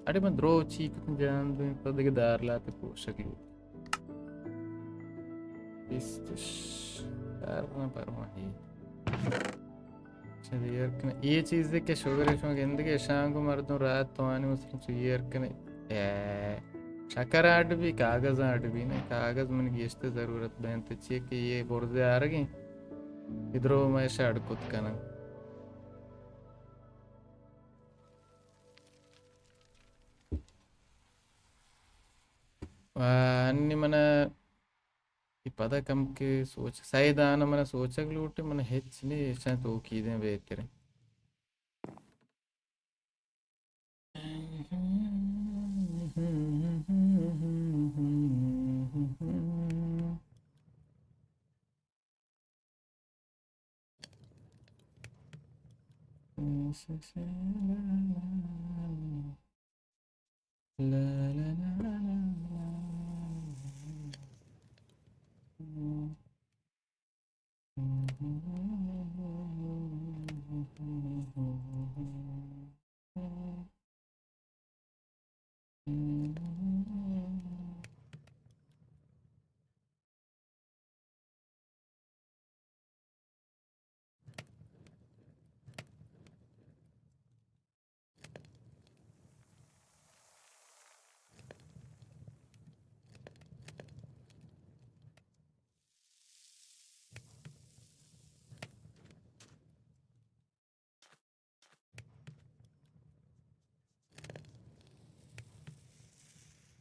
اڑے من درو چی کتن جان دیں، تو دگہ دار لاتے پوشک لوٹ۔ بیستش۔ کار نہ پرواہی۔ چہ دیر کن۔ یہ چیزے کہ شگر شما گندگے، شانگو مردم رات توانی مثلاً چو یہ کنے۔ اے، شکر اڈ بی، کاغذ اڈ بی، نہ کاغذ من گیشتے ضرورت بینت، چیئے کہ یہ برزے آرگیں، ادرو میں شاڑ کت کناں۔ و انی من اے پدا کمکے سوچ، سئے دان من سوچگ لوٹی، من ہچ نی ایشاں توکیدیں بہتریں۔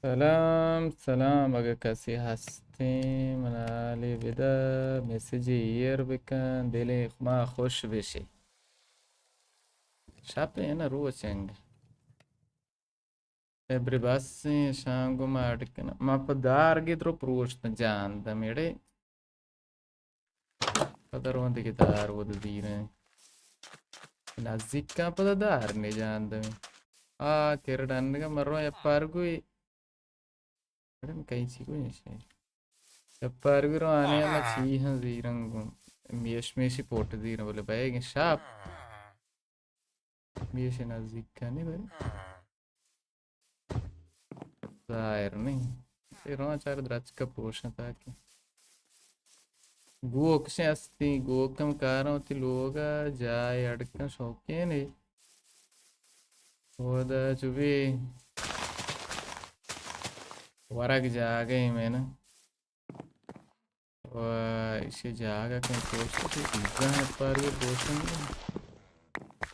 سلام، سلام، اگہ کسی ہستیں، منا حالی بدہ، میسجی ایر بکن، دلے ما خوش بشی۔ شپ ایں نا، روچ انگ۔ ابری بس ایں، شانگو ما اڈ کناں۔ ما پہ دار گی درو پروشت جان دمیڑے۔ پدا رون دگہ دار ود دیریں۔ نزدیکاں پدا دار نجان دمیں۔ آ، کرڈ انگا مرو یا پارگوی۔ اڑے من کئی چی گوی ایشی۔ یا پارگوی رو آنے ہم چی ہاں زیرنگ۔ میش میشی پوٹ زیرن بلے بایگیں شاپ۔ بیش نزدیک کنی بری۔ ظاہر نہیں۔ اے رواں چار درچک پروشن تاکہ گوکشیں ہستی، گوکم کاروں تی لوگا جائے اڑکن شوقین ہے۔ اودا چو بھی ورگ جاگہ میں نا۔ و ایشی جاگہ کن پوسٹ، پیزا ہم پاری پوسٹ۔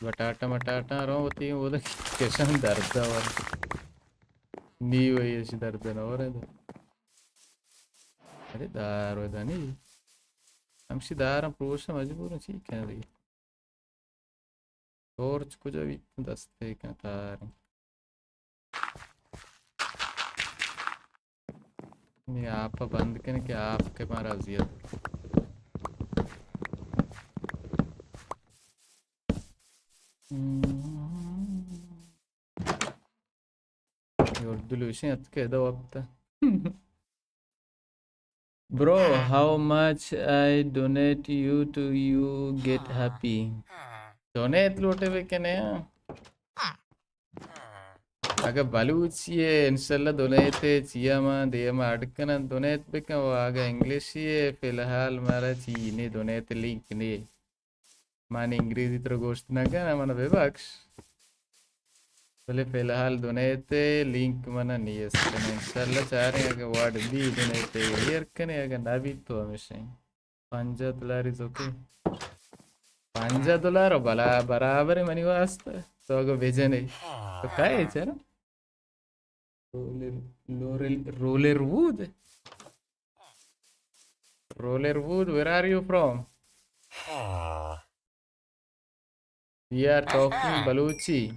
بٹاٹا مٹاٹا رو ہوتی ہیں، وہ تو کشن درد ہے۔ نی وہی ایشی درد نہ ہو رہے۔ ارے دار و دانی۔ ہمشی دار ہم پروش مجبور ہیں، چی کہیں دیگہ۔ ٹارچ کجا بیت؟ دستے کن تاریں۔ نی آپ بند کن کہ آپ کے مارا اذیت۔ اردو لوشیں اتکہ ادا وپتا۔ Bro, how much I donate you to you get happy? Donate لوٹے بکنے ہاں۔ اگہ بلوچی ہے، انشاءاللہ ڈونیٹ ہے، چیا ما دیما اڈ کنن ڈونیٹ بکن، و اگہ انگلشی ہے، فی الحال مارا چی نے ڈونیٹ لنک نے۔ من انگریزی ترا گوشت نہ کناں، من ببخش۔ بلے فی الحال دنیت لینک من نیست۔ انشاءاللہ چاریں اگہ وڑ بی دنیت ایر کنے، اگہ نہ بی تو ہمیشہ پنجاہ دلار از اوکے۔ پنجاہ دلار بلا برابر منی واسطہ۔ تو اگہ بجنے تو کائے چرا؟ Roller, Roller, Roller Wood? Roller Wood, where are you from? We are talking Balochi.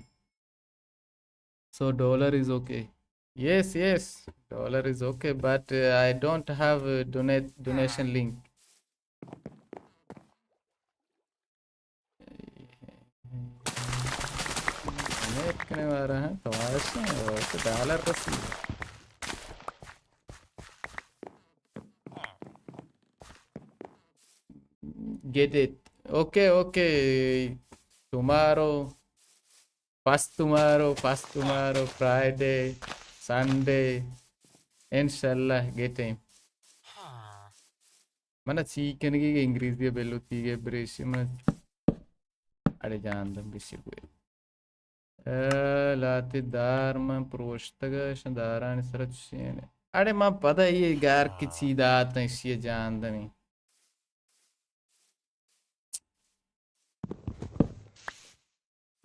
So dollar is okay. Yes, yes, dollar is okay, but uh, I don't have a donate donation link. ہمے اتکنے وارا ہاں، کماش ہیں، اور تو ڈالر رسی۔ Get it. Okay, okay. Tomorrow, first tomorrow, first tomorrow, Friday, Sunday. انشاءاللہ گیٹیں۔ من چی کنگی کہ انگریزی بلوتی گے بریشی من۔ اڑے جان دم بشی گوئے۔ اے، لاتے دار من پروشتگ، شن دارانی سر چشین۔ اڑے من پدا یہ گار کی چی دات، اشی جان دمی۔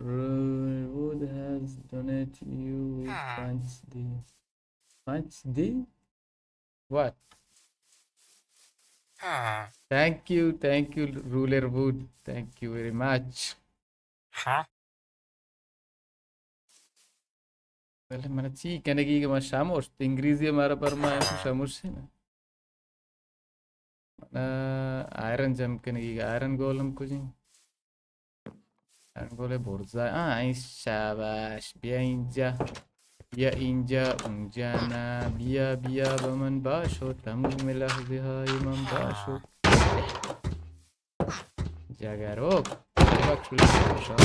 Roller Wood has donated you with punch the. Punch the? What? Thank you, thank you, Roller Wood. Thank you very much. بلے من چی کنگی کہ من شموشت، انگریزی مارا پر ما شموشت نا۔ من آئرن جم کنگی، آئرن گولم کجیں؟ آئرن گولے برزا، آ، این شاباش، بیا اینجا، بیا اینجا، اونجا نا، بیا، بیا با من باشو، تموم لحظه های من باشو۔ جگروک۔ بخش بلی شما۔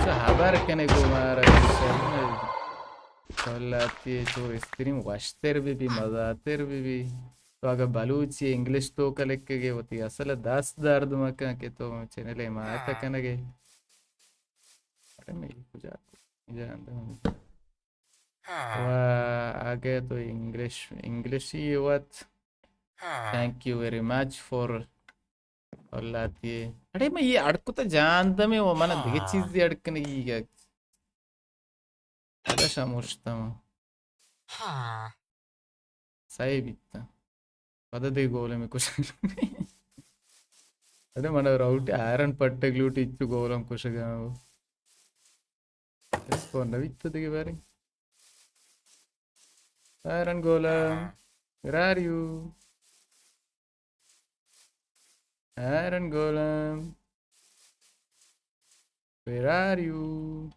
چه خبر کنه گو مارا؟ کلاتی تو استریم وشتر بی بی، مزاتر بی بی۔ تو اگه بلوچی انگلش تو کلکگے وتی اصل دست درد مکن کہ تو چینل حمایت کنگے۔ اڑے میں کجا، کجا اندر و اگہ تو انگلش، انگلشی وت، thank you very much for اللہ تی۔ اڑے میں یہ اڑکتا جان دمے، وہ منا دیگه چیزی اڑکنگی گا۔ پدا شموشتم۔ سہی بیتا۔ پدا دے گولے میں کچھ۔ اڑے منا راوٹی آئرن پٹک لوٹی، چو گولم کشگا۔ اس کو نویت تو دیگه بارے۔ آئرن گولم، where are you? آئرن گولم، where are you?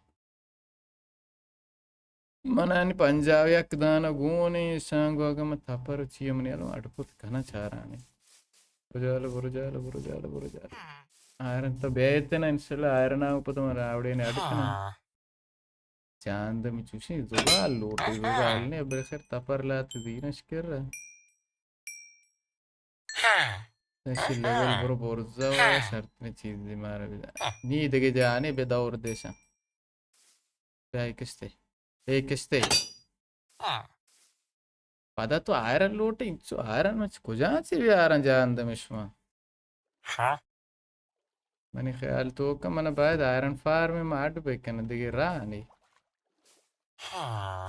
من انی پنجاہ یک دانہ گون ایں، اشاں گوں اگاں من تپر و چی منی الم اڈ کت کناں چاران ایں۔ برو جال، برو جال، برو جال، برو جال۔ آئرن تو بیایت نا، انشاءاللہ آئرن آؤ پتہ من راوڑے نے اڈ کناں۔ چاند می چوشیں زبال لوٹے، زبال نے، بلے خیر تپر لات زیرش کر۔ ایشی لیول برو برزا و شرط میں چیزی مارا بدا۔ نی دگه جانے بہ دور دیشاں۔ بیا اے کشتے۔ اے کشتے۔ پدا تو آئرن لوٹے، انچو آئرن مچ کجا چی بیاراں جان دمے شما؟ منی خیال تو کہ من باید آئرن فارم ما اڈ بکناں، دگہ راہ نی۔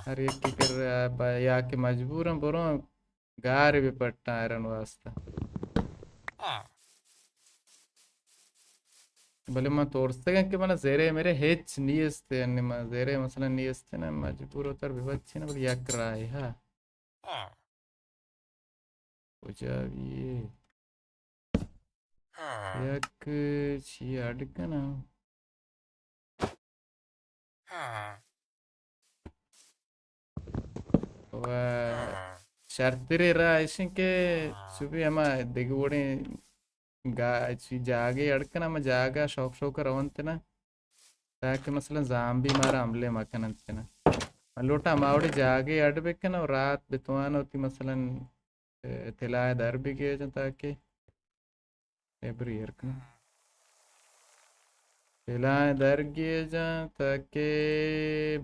ہر یکی کر با-، یا کہ مجبوراں برو گارے بہ پٹاں آئرن واسطہ۔ بلے من ترسگاں کہ من زیرے میرے ہچ نیست، یعنی من زیرے مثلاً نیست نا، مجبور ہوتر بہ بچی نا، بلے یک راہے ہا۔ کجا بیے؟ یک چی اڈ کناں؟ و شرتریں راہ ایشیں کہ چو بی ہما دگہ وڑیں گا-، چی جاگے اڈ کناں، ہما جاگہ شوق شوق رونت نا۔ تاکہ مثلاً زامبی مارا حملے مکننت کہ نا۔ من لوٹاں ہما وڑیں جاگے اڈ بکناں و رات بتواناں وتی مثلاً، اے، طلاء در بگیجاں تاکہ اے بری ایر کناں۔ طلاء در گیجاں تاکہ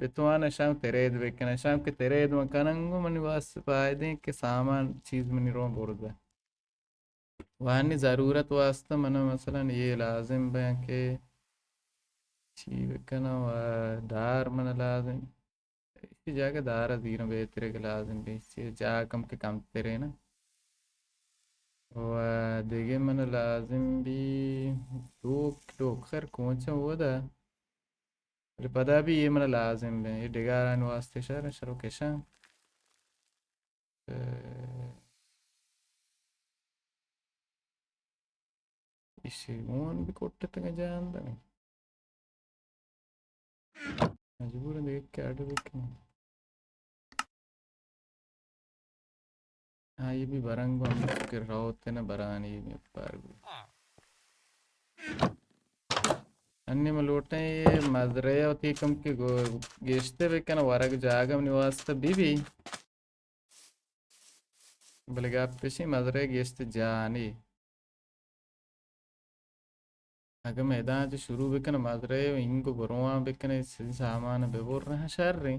بتواناں شام ترید بکناں۔ شام کہ ترید من کناں گوں منی واسطہ فائدہ ایں کہ سامان چیز منی روں برزا۔ و انی ضرورت واسطہ من مثلاً یہ لازم بیں کہ چی بکناں و دار من لازم، ایشی جاگہ دار زیروں بہتر کہ لازم بیں، چی جاگہ کم کہ کم ترے نا۔ و دگہ من لازم بی ڈوک، ڈوک خیر کونچاں اودا، بلے پدا بھی یہ من لازم بیں، یہ ڈگارانی واسطہ شر، شرو کشاں۔ ایشی گون بھی کٹتگ جان دنی۔ مجبور دگہ کیڈ بکن۔ ہاں، یہ بھی برنگ ہم کہ روتے نا برانی میں پر۔ انی من لوٹیں یہ مزرعہ وتی کم کہ گو-، گیشتے بکن، ورگ جاگہ منی واسطہ بی بی۔ بلے گپ ایشی مزرعہ گیشت جانی۔ اگہ من اداں چہ شروع بکناں مزرعہ و اینگو برواں بکناں، سامان ببرناں شریں۔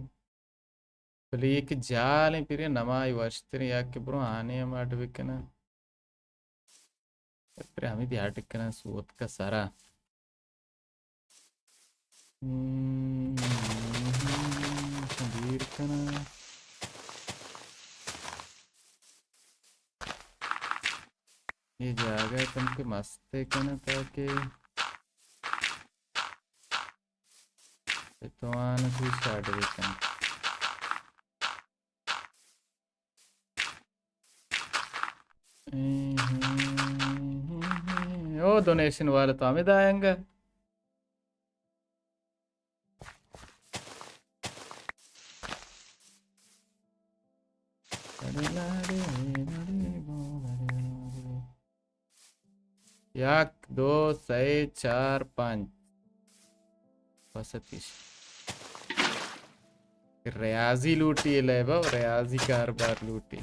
بلے یک جالیں پیریں نمائی وشتریں، یا کہ برو آنے ہم اڈ بکناں۔ پر ہمیں دی اڈ کناں سوتک سرا۔ ہم، دیر کناں۔ یہ جاگہ کم کہ مستے کناں تاکہ بتوان تو سٹارٹ بکن۔ او ڈونیشن والا تو ہمیں دائیں گا۔ یک، دو، سئے، چار، پنچ۔ بس اتیش۔ ریاضی لوٹی اے لیب ءَ، ریاضی کاربار لوٹی۔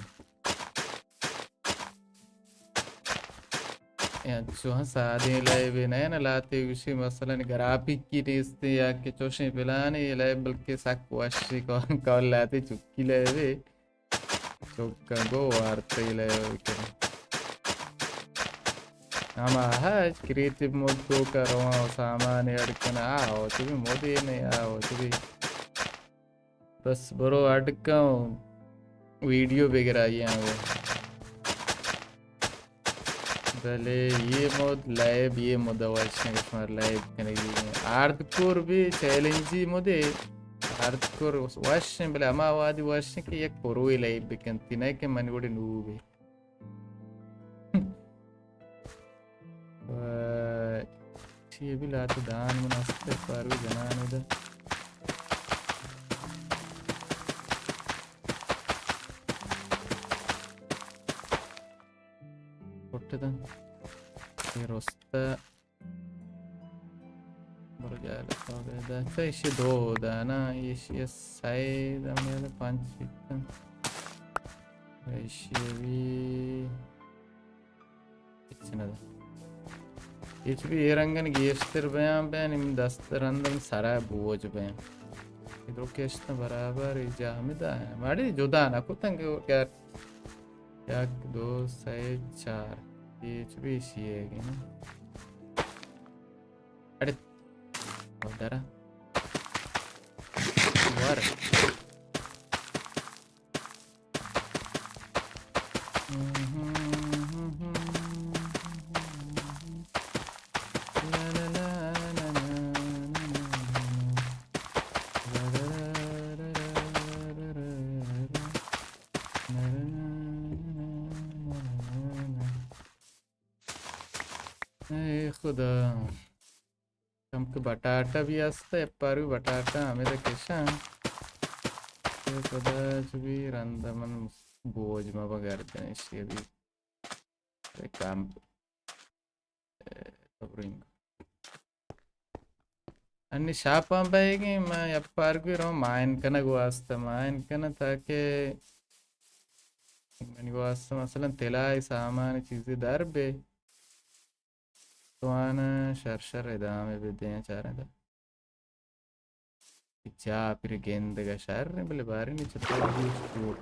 اے انچو ہاں سادیں لیبے نہ، نہ لاتے گوشی مثلاً گرافکی نیستی یا کہ چوشیں پلانے لیب، بلکہ سک وشی کو-، کول لاتے چکی لیبے۔ چکاں گوں وارتئی لیب کناں۔ ہما ہچ کریٹیو مود توکا رواں و سامان اڈ کناں، آ وت بی مودے نہ، آ وت بی۔ بس برو اڈ کن، ویڈیو بگر آئی آں۔ بلے یہ مود لائیو، یہ مود وش نہ کہ شما لائیو کنگی۔ ہارڈ کور بی چیلنجی مودے، ہارڈ کور وش، بلے ہما وادی وش کہ یک پروی لائیو بکنتی، نہ کہ من وڑی نوبی۔ و چی بی لات دان من است پر جنان ادا۔ پٹ دن۔ یہ رستا۔ برو جال تو بدا۔ اچھا، ایشی دو دانا، ایشی سائے دانا، پانچ بیتن۔ ایشی بھی ہچ نہ دا۔ ہچ بھی اے رنگن گیشتر بیان بیان، ایم دست رندن سرا بوج بیان۔ ادرو کشت برابر ای جا ہمیں دا ہے۔ ماڑی جدا نہ کتن کہ یار۔ یک، دو، سئے، چار۔ اے چو بیشی ہے کہ نا۔ اڑے۔ او درا۔ ور۔ اے خدا۔ کمک بٹاٹا بھی است، اپار بھی بٹاٹا ہمیں تو کشاں۔ اے خدا چو بھی رند من بوج ما بگردن اشی بھی۔ اے کام، اے، خبریں۔ انی شاپاں بئیگیں، من اپار گوی رو مائن کنگ واسطہ، مائن کناں تاکہ منی واسطہ مثلاً طلائے سامان چیزے در بے۔ توان شر شر ادامہ بدیں چاریں دا۔ چا پھر گندگا شر بلے بارے نہیں چطور بھی چطور۔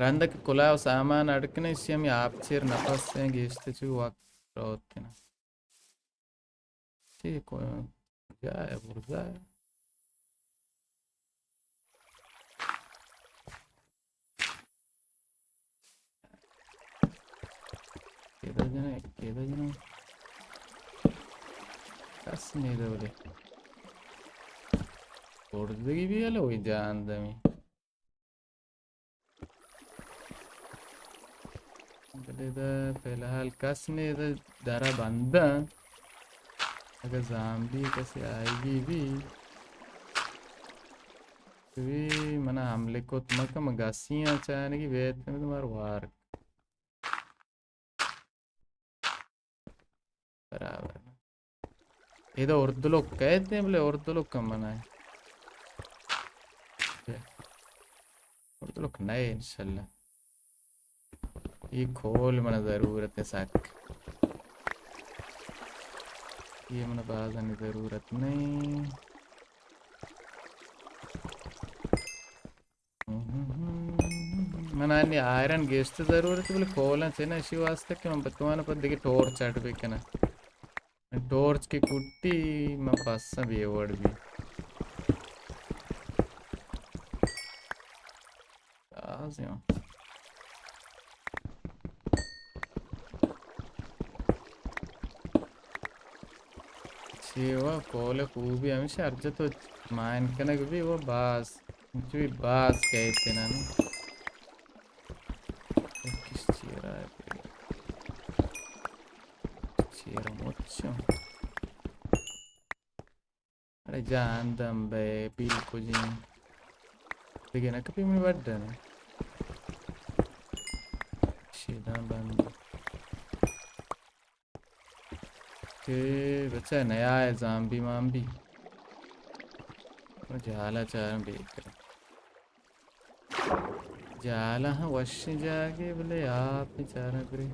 رندک کلا و سامان اڑکنے اسی ہمیں آپ چیر نفس ہیں گیشتے چو وقت روت کنا۔ ٹھیک ہے، جا ہے، برزا ہے۔ کیدا جنئے، کیدا جنئے۔ کس نیدا بلے۔ بردگی بھی ہلو وی جان دمی۔ بلے دا فی الحال کس نے دا درا بنداں۔ اگہ زامبی کسی آئیگی بھی، تو بھی منا حملے کت مکہ، من گسیاں چانگی بیت، مار وار۔ برابر۔ ادا اردلوک کہتے ہیں، بلے اردلوک کم بنائے۔ اردلوک نئے انشاءاللہ۔ یہ کھول من ضرورت ہے سک۔ یہ من بازانی ضرورت نہیں۔ من آنی آئرن گیشت ضرورت، بلے کولن چہ نہ، اشی واسطہ کہ من بتوان پر دیگه ٹورچ اڈ بکناں۔ ٹورچ کی کٹی من پساں بے وڑ بی۔ آزیاں۔ چی و کول خوبی ہمیشہ ہر جا تو مائن کنگ بی و باز، چوی باز کہتے نا نو۔ کس چیرا ہے؟ چیرا مچم۔ اڑے جان دم بے، بیل کجیں۔ دگہ نہ کپی منی وڈ ءَ نہ۔ شیداں بند۔ کہ بچہ نیا ہے زامبی مامبی۔ جالا چارم بیکر۔ جالا ہاں وشیں جاگے بلے آپ چارا کرے۔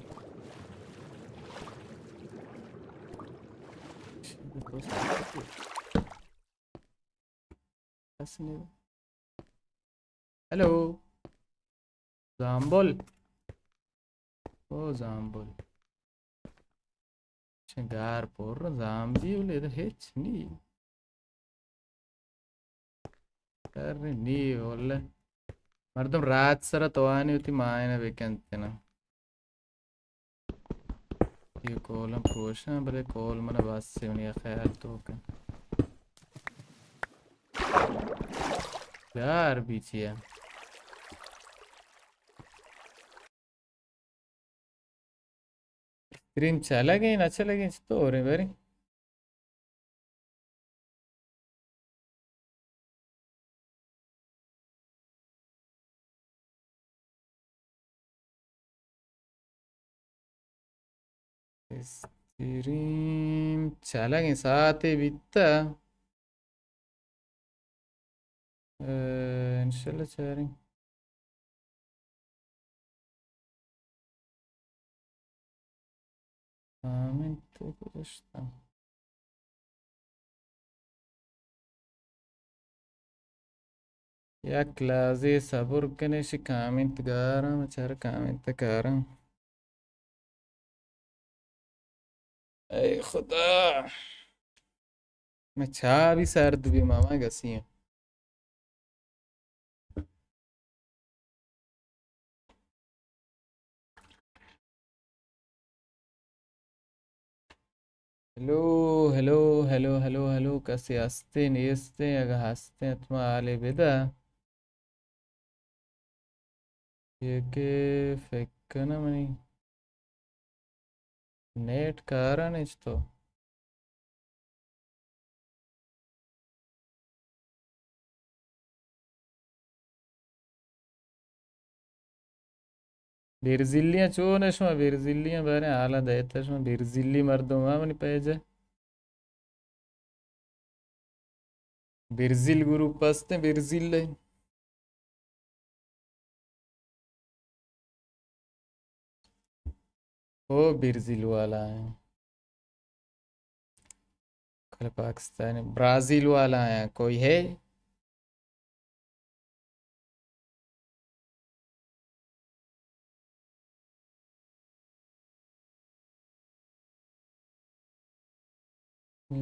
بس نہیں۔ ہیلو۔ زامبل۔ او زامبل۔ چہ گار پر زامبی، ولی ادا ہچ نی۔ کر نی، واللہ۔ مردم رات سرا توانی وتی مائن بکنت نا۔ یہ کولم پروشاں، بلے کول من بس سے منی خیال تو کن۔ یار بیچیا۔ اسٹریم چلگ ءَ نہ چلگ ءَ چطور ءَ بری؟ اسٹریم چلگ ءَ ساعتے بیتا۔ اے، انشاءاللہ چاریں۔ کامنٹ گوشتاں۔ یک لحظے صبر کنے، شی کامنٹ گاراں، چار کامنٹ کاراں۔ اے خدا، میں چاہ بھی سرد بھی ماما گسی ہیں۔ Hello, hello, hello, hello, hello, کسی ہستے نیستے؟ اگہ ہستے، حتما حالے بدا۔ یہ کہ فکر کنہ منی نیٹ کارا نیچ تو۔ برزیلیاں چون اے شما؟ برزیلیاں باریں حالا دیتا شما؟ برزیلی مردم ہاں منی پیج ہے۔ برزیل گروپ ہستیں، برزیل ءِ۔ او برزیل والا ہیں۔ کل پاکستانی، برازیل والا ہیں، کوئی ہے؟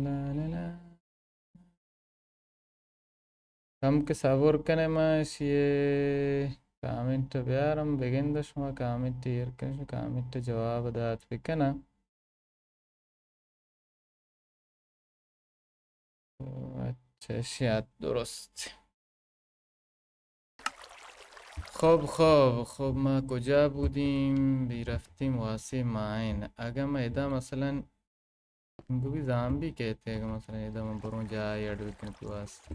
لا لا لا۔ کم کہ صبر کنے، ما اشی کامنٹ بیارم، بگندہ شما کامنٹ ایر کنے، شما کامنٹ جواب دات بکنہ۔ اچھا، اشیات درست۔ خب، خب، خب، ما کجا بودیم؟ بی رفتیم واسے مائن۔ اگہ ما ادا مثلاً گو بی زامبی کہتے، اگہ مثلاً ادا ما بروں جاہے اڈ بکن تو واسے۔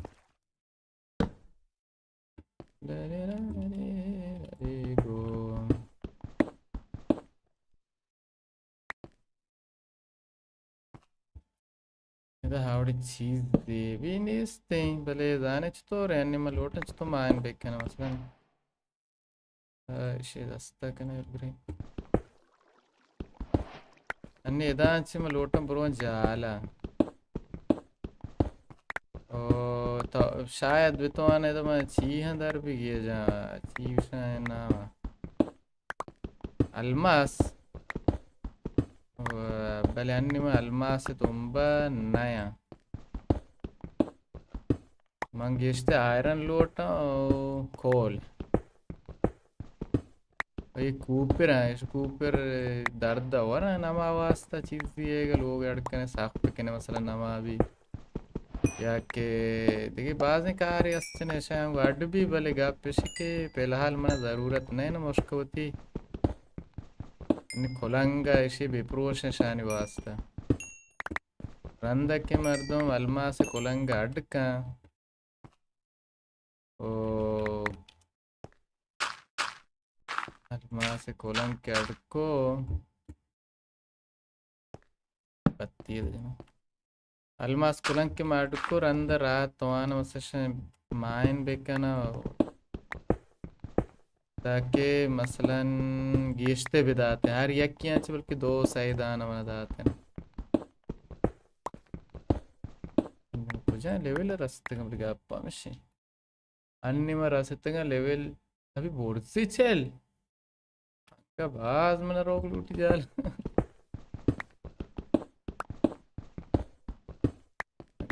ادا ہاوڑے چیز دیوی نیستیں، بلے زانے چطور ہے، انی ما لوٹن چطور مائن بکنم مثلاً۔ آ، اشی دستا کنے برے۔ انی ادا چی ما لوٹن برون جالا۔ او، تو شاید بتوانے تو من چی ہاں در بگی جا، چی گوشاں نام؟ الماس۔ و بلے انی من الماس تمبا نیاں۔ من گیشتر آئرن لوٹاں و کول۔ اے کوپر ہیں، اش کوپر درد ورن ہما واسطہ چیزی ہے کہ لوگ اڈ کنے سخت کنے، مثلاً ہما بھی یا کہ دیگہ بازیں کارے ہستن، اشاں گوں اڈ بھی، بلے گپ اش کہ فی الحال من ضرورت نہ، نہ مشک وتی نی کلنگ ء اشی بہ پروش اشانی واسطہ۔ رند کہ مردم الماس کلنگ اڈ کن۔ او الماس کلنگ کہ اڈ کو، پتی دے۔ الماس کلنگ کہ ما اڈ کو، رند رات توان مسش مائن بکنہ، تاکہ مثلاً گیشتے بداتے، ہر یکی انچ بلکہ دو سئے دانہ من داتے۔ کجا لیول رستگم گپا مشی۔ انی ما رستگاں لیول ابھی برزی چل۔ اگہ باز من روگ لوٹی جال۔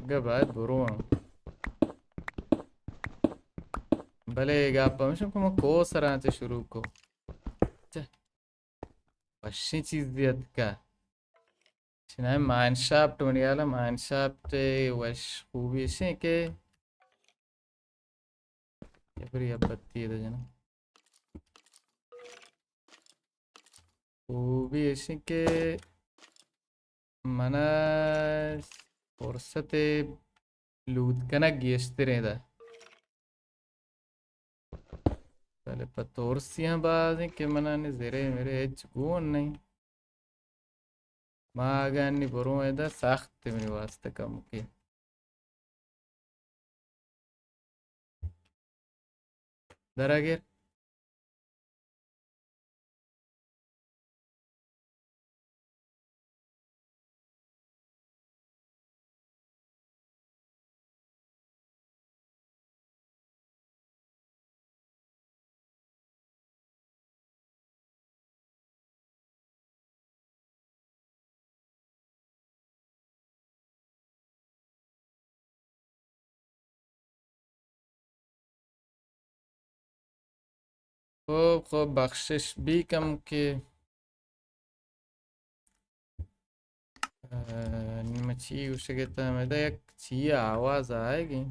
اگہ باید برو ہم۔ بلے گپ ہمیش کہ ما کو سرا چہ شروع کو۔ چہ وشیں چیزے اتکا۔ چنائے مائن شافٹ، منی حالا مائن شافٹ وش خوبی اشیں کہ یا پھر یا پتی ہے جنا۔ خوبی اشیں کہ منا فرصت لوت کنگ گیشتریں دا۔ بلے پہ ترسی ہم بازیں کہ منا نی زرے مرے ہچ گون نہیں۔ ما اگاں نی برو ادا سخت منی واسطہ کم کے۔ درا گر۔ خوب، خوب، بخشش بی کم کہ، آ، نی من چی گوشگ ءَ اتاں، ہمدا یک چی آواز آئیگی۔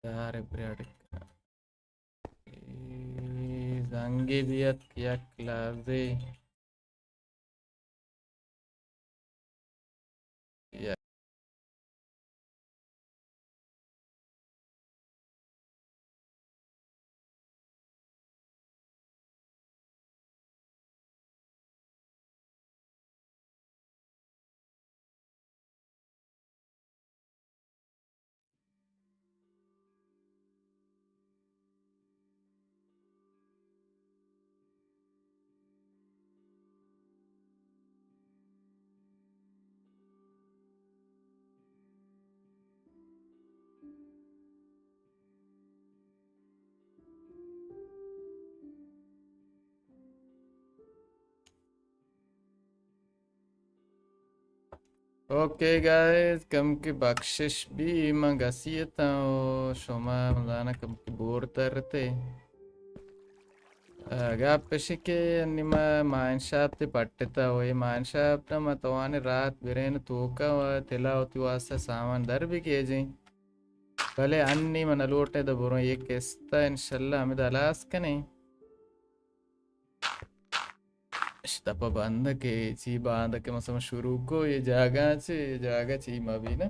یار، بریاڈ۔ اے زنگے بیت یک لحظے۔ یا۔ اوکے گائز، کم کہ بخشش بی، من گسی اتاں و شما مزانا کم کہ بور ترتے۔ آ، گپ اش کہ انی ما مائن شافٹ پٹتا و اے مائن شافٹ ما توانی رات برین توکا و تلا وتی واسطہ سامان در بگیجیں۔ بلے انی من لوٹے دا بروں یک قسطہ انشاءاللہ ہمیں ہلاس کنیں۔ اشتاپ بند کہ چی باند کہ مثلاً شروع کو یہ جاگہ چی، یہ جاگہ چی ما بھی نا۔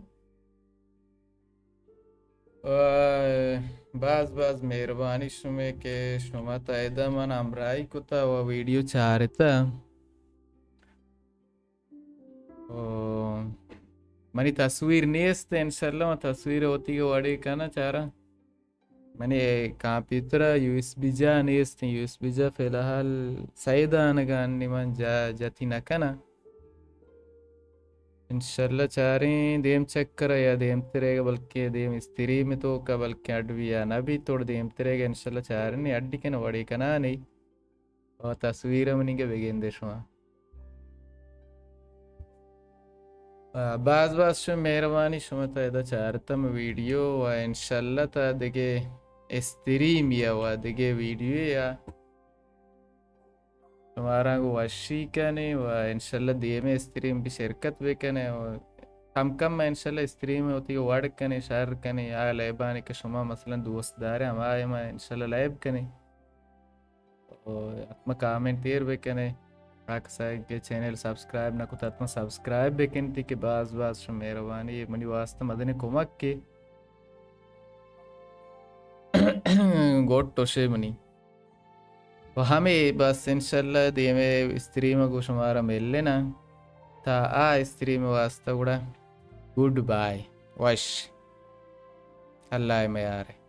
آ، باز باز مہربانی شمے کہ شما تا ادا من ہمراہی کتا و ویڈیو چارتا۔ او، منی تصویر نیست، انشاءاللہ من تصویر ہوتی کے وڑے کنا چارا۔ منی کمپیوتر یو ایس بی جا نیست، یو ایس بی جا فی الحال سیدانگانی من جا جتی نہ کنا۔ انشاءاللہ چاریں دیم چکر یا دیم ترے بلکہ دیم استری میں تو کا بلکہ اڈ بیا نہ بی توڑ دیم ترے انشاءاللہ چاریں اڈی کن وڑے کنا نہیں۔ و تصویر منی کہ بگندے شما۔ آ، باز باز شما مہربانی، شما تا ادا چارتم ویڈیو و انشاءاللہ تا دگہ استریم یا و دگہ ویڈیو یا شمارا گو وشی کنے و انشاءاللہ دیمے استریم بھی شرکت بکنے و کم کم انشاءاللہ استریم ہوتی وڑ کنے، شر کنے، یا لیبانی کہ شما مثلاً دوست دارے ہما ما انشاءاللہ لیب کنے۔ و حتما کامنٹ ایر بکنے۔ آ کسا کہ چینل سبسکرائب نہ کت، حتما سبسکرائب بکنتی کہ باز باز شما مہربانی، منی واسطہ مزنیں کمک کے۔ گوٹ ٹوشے منی۔ و ہمے بس انشاءاللہ دیمے استریم گو شمارا ملنا۔ تا آ استریم واسطہ گڑا گڈ بائے۔ وش۔ اللہ میارے۔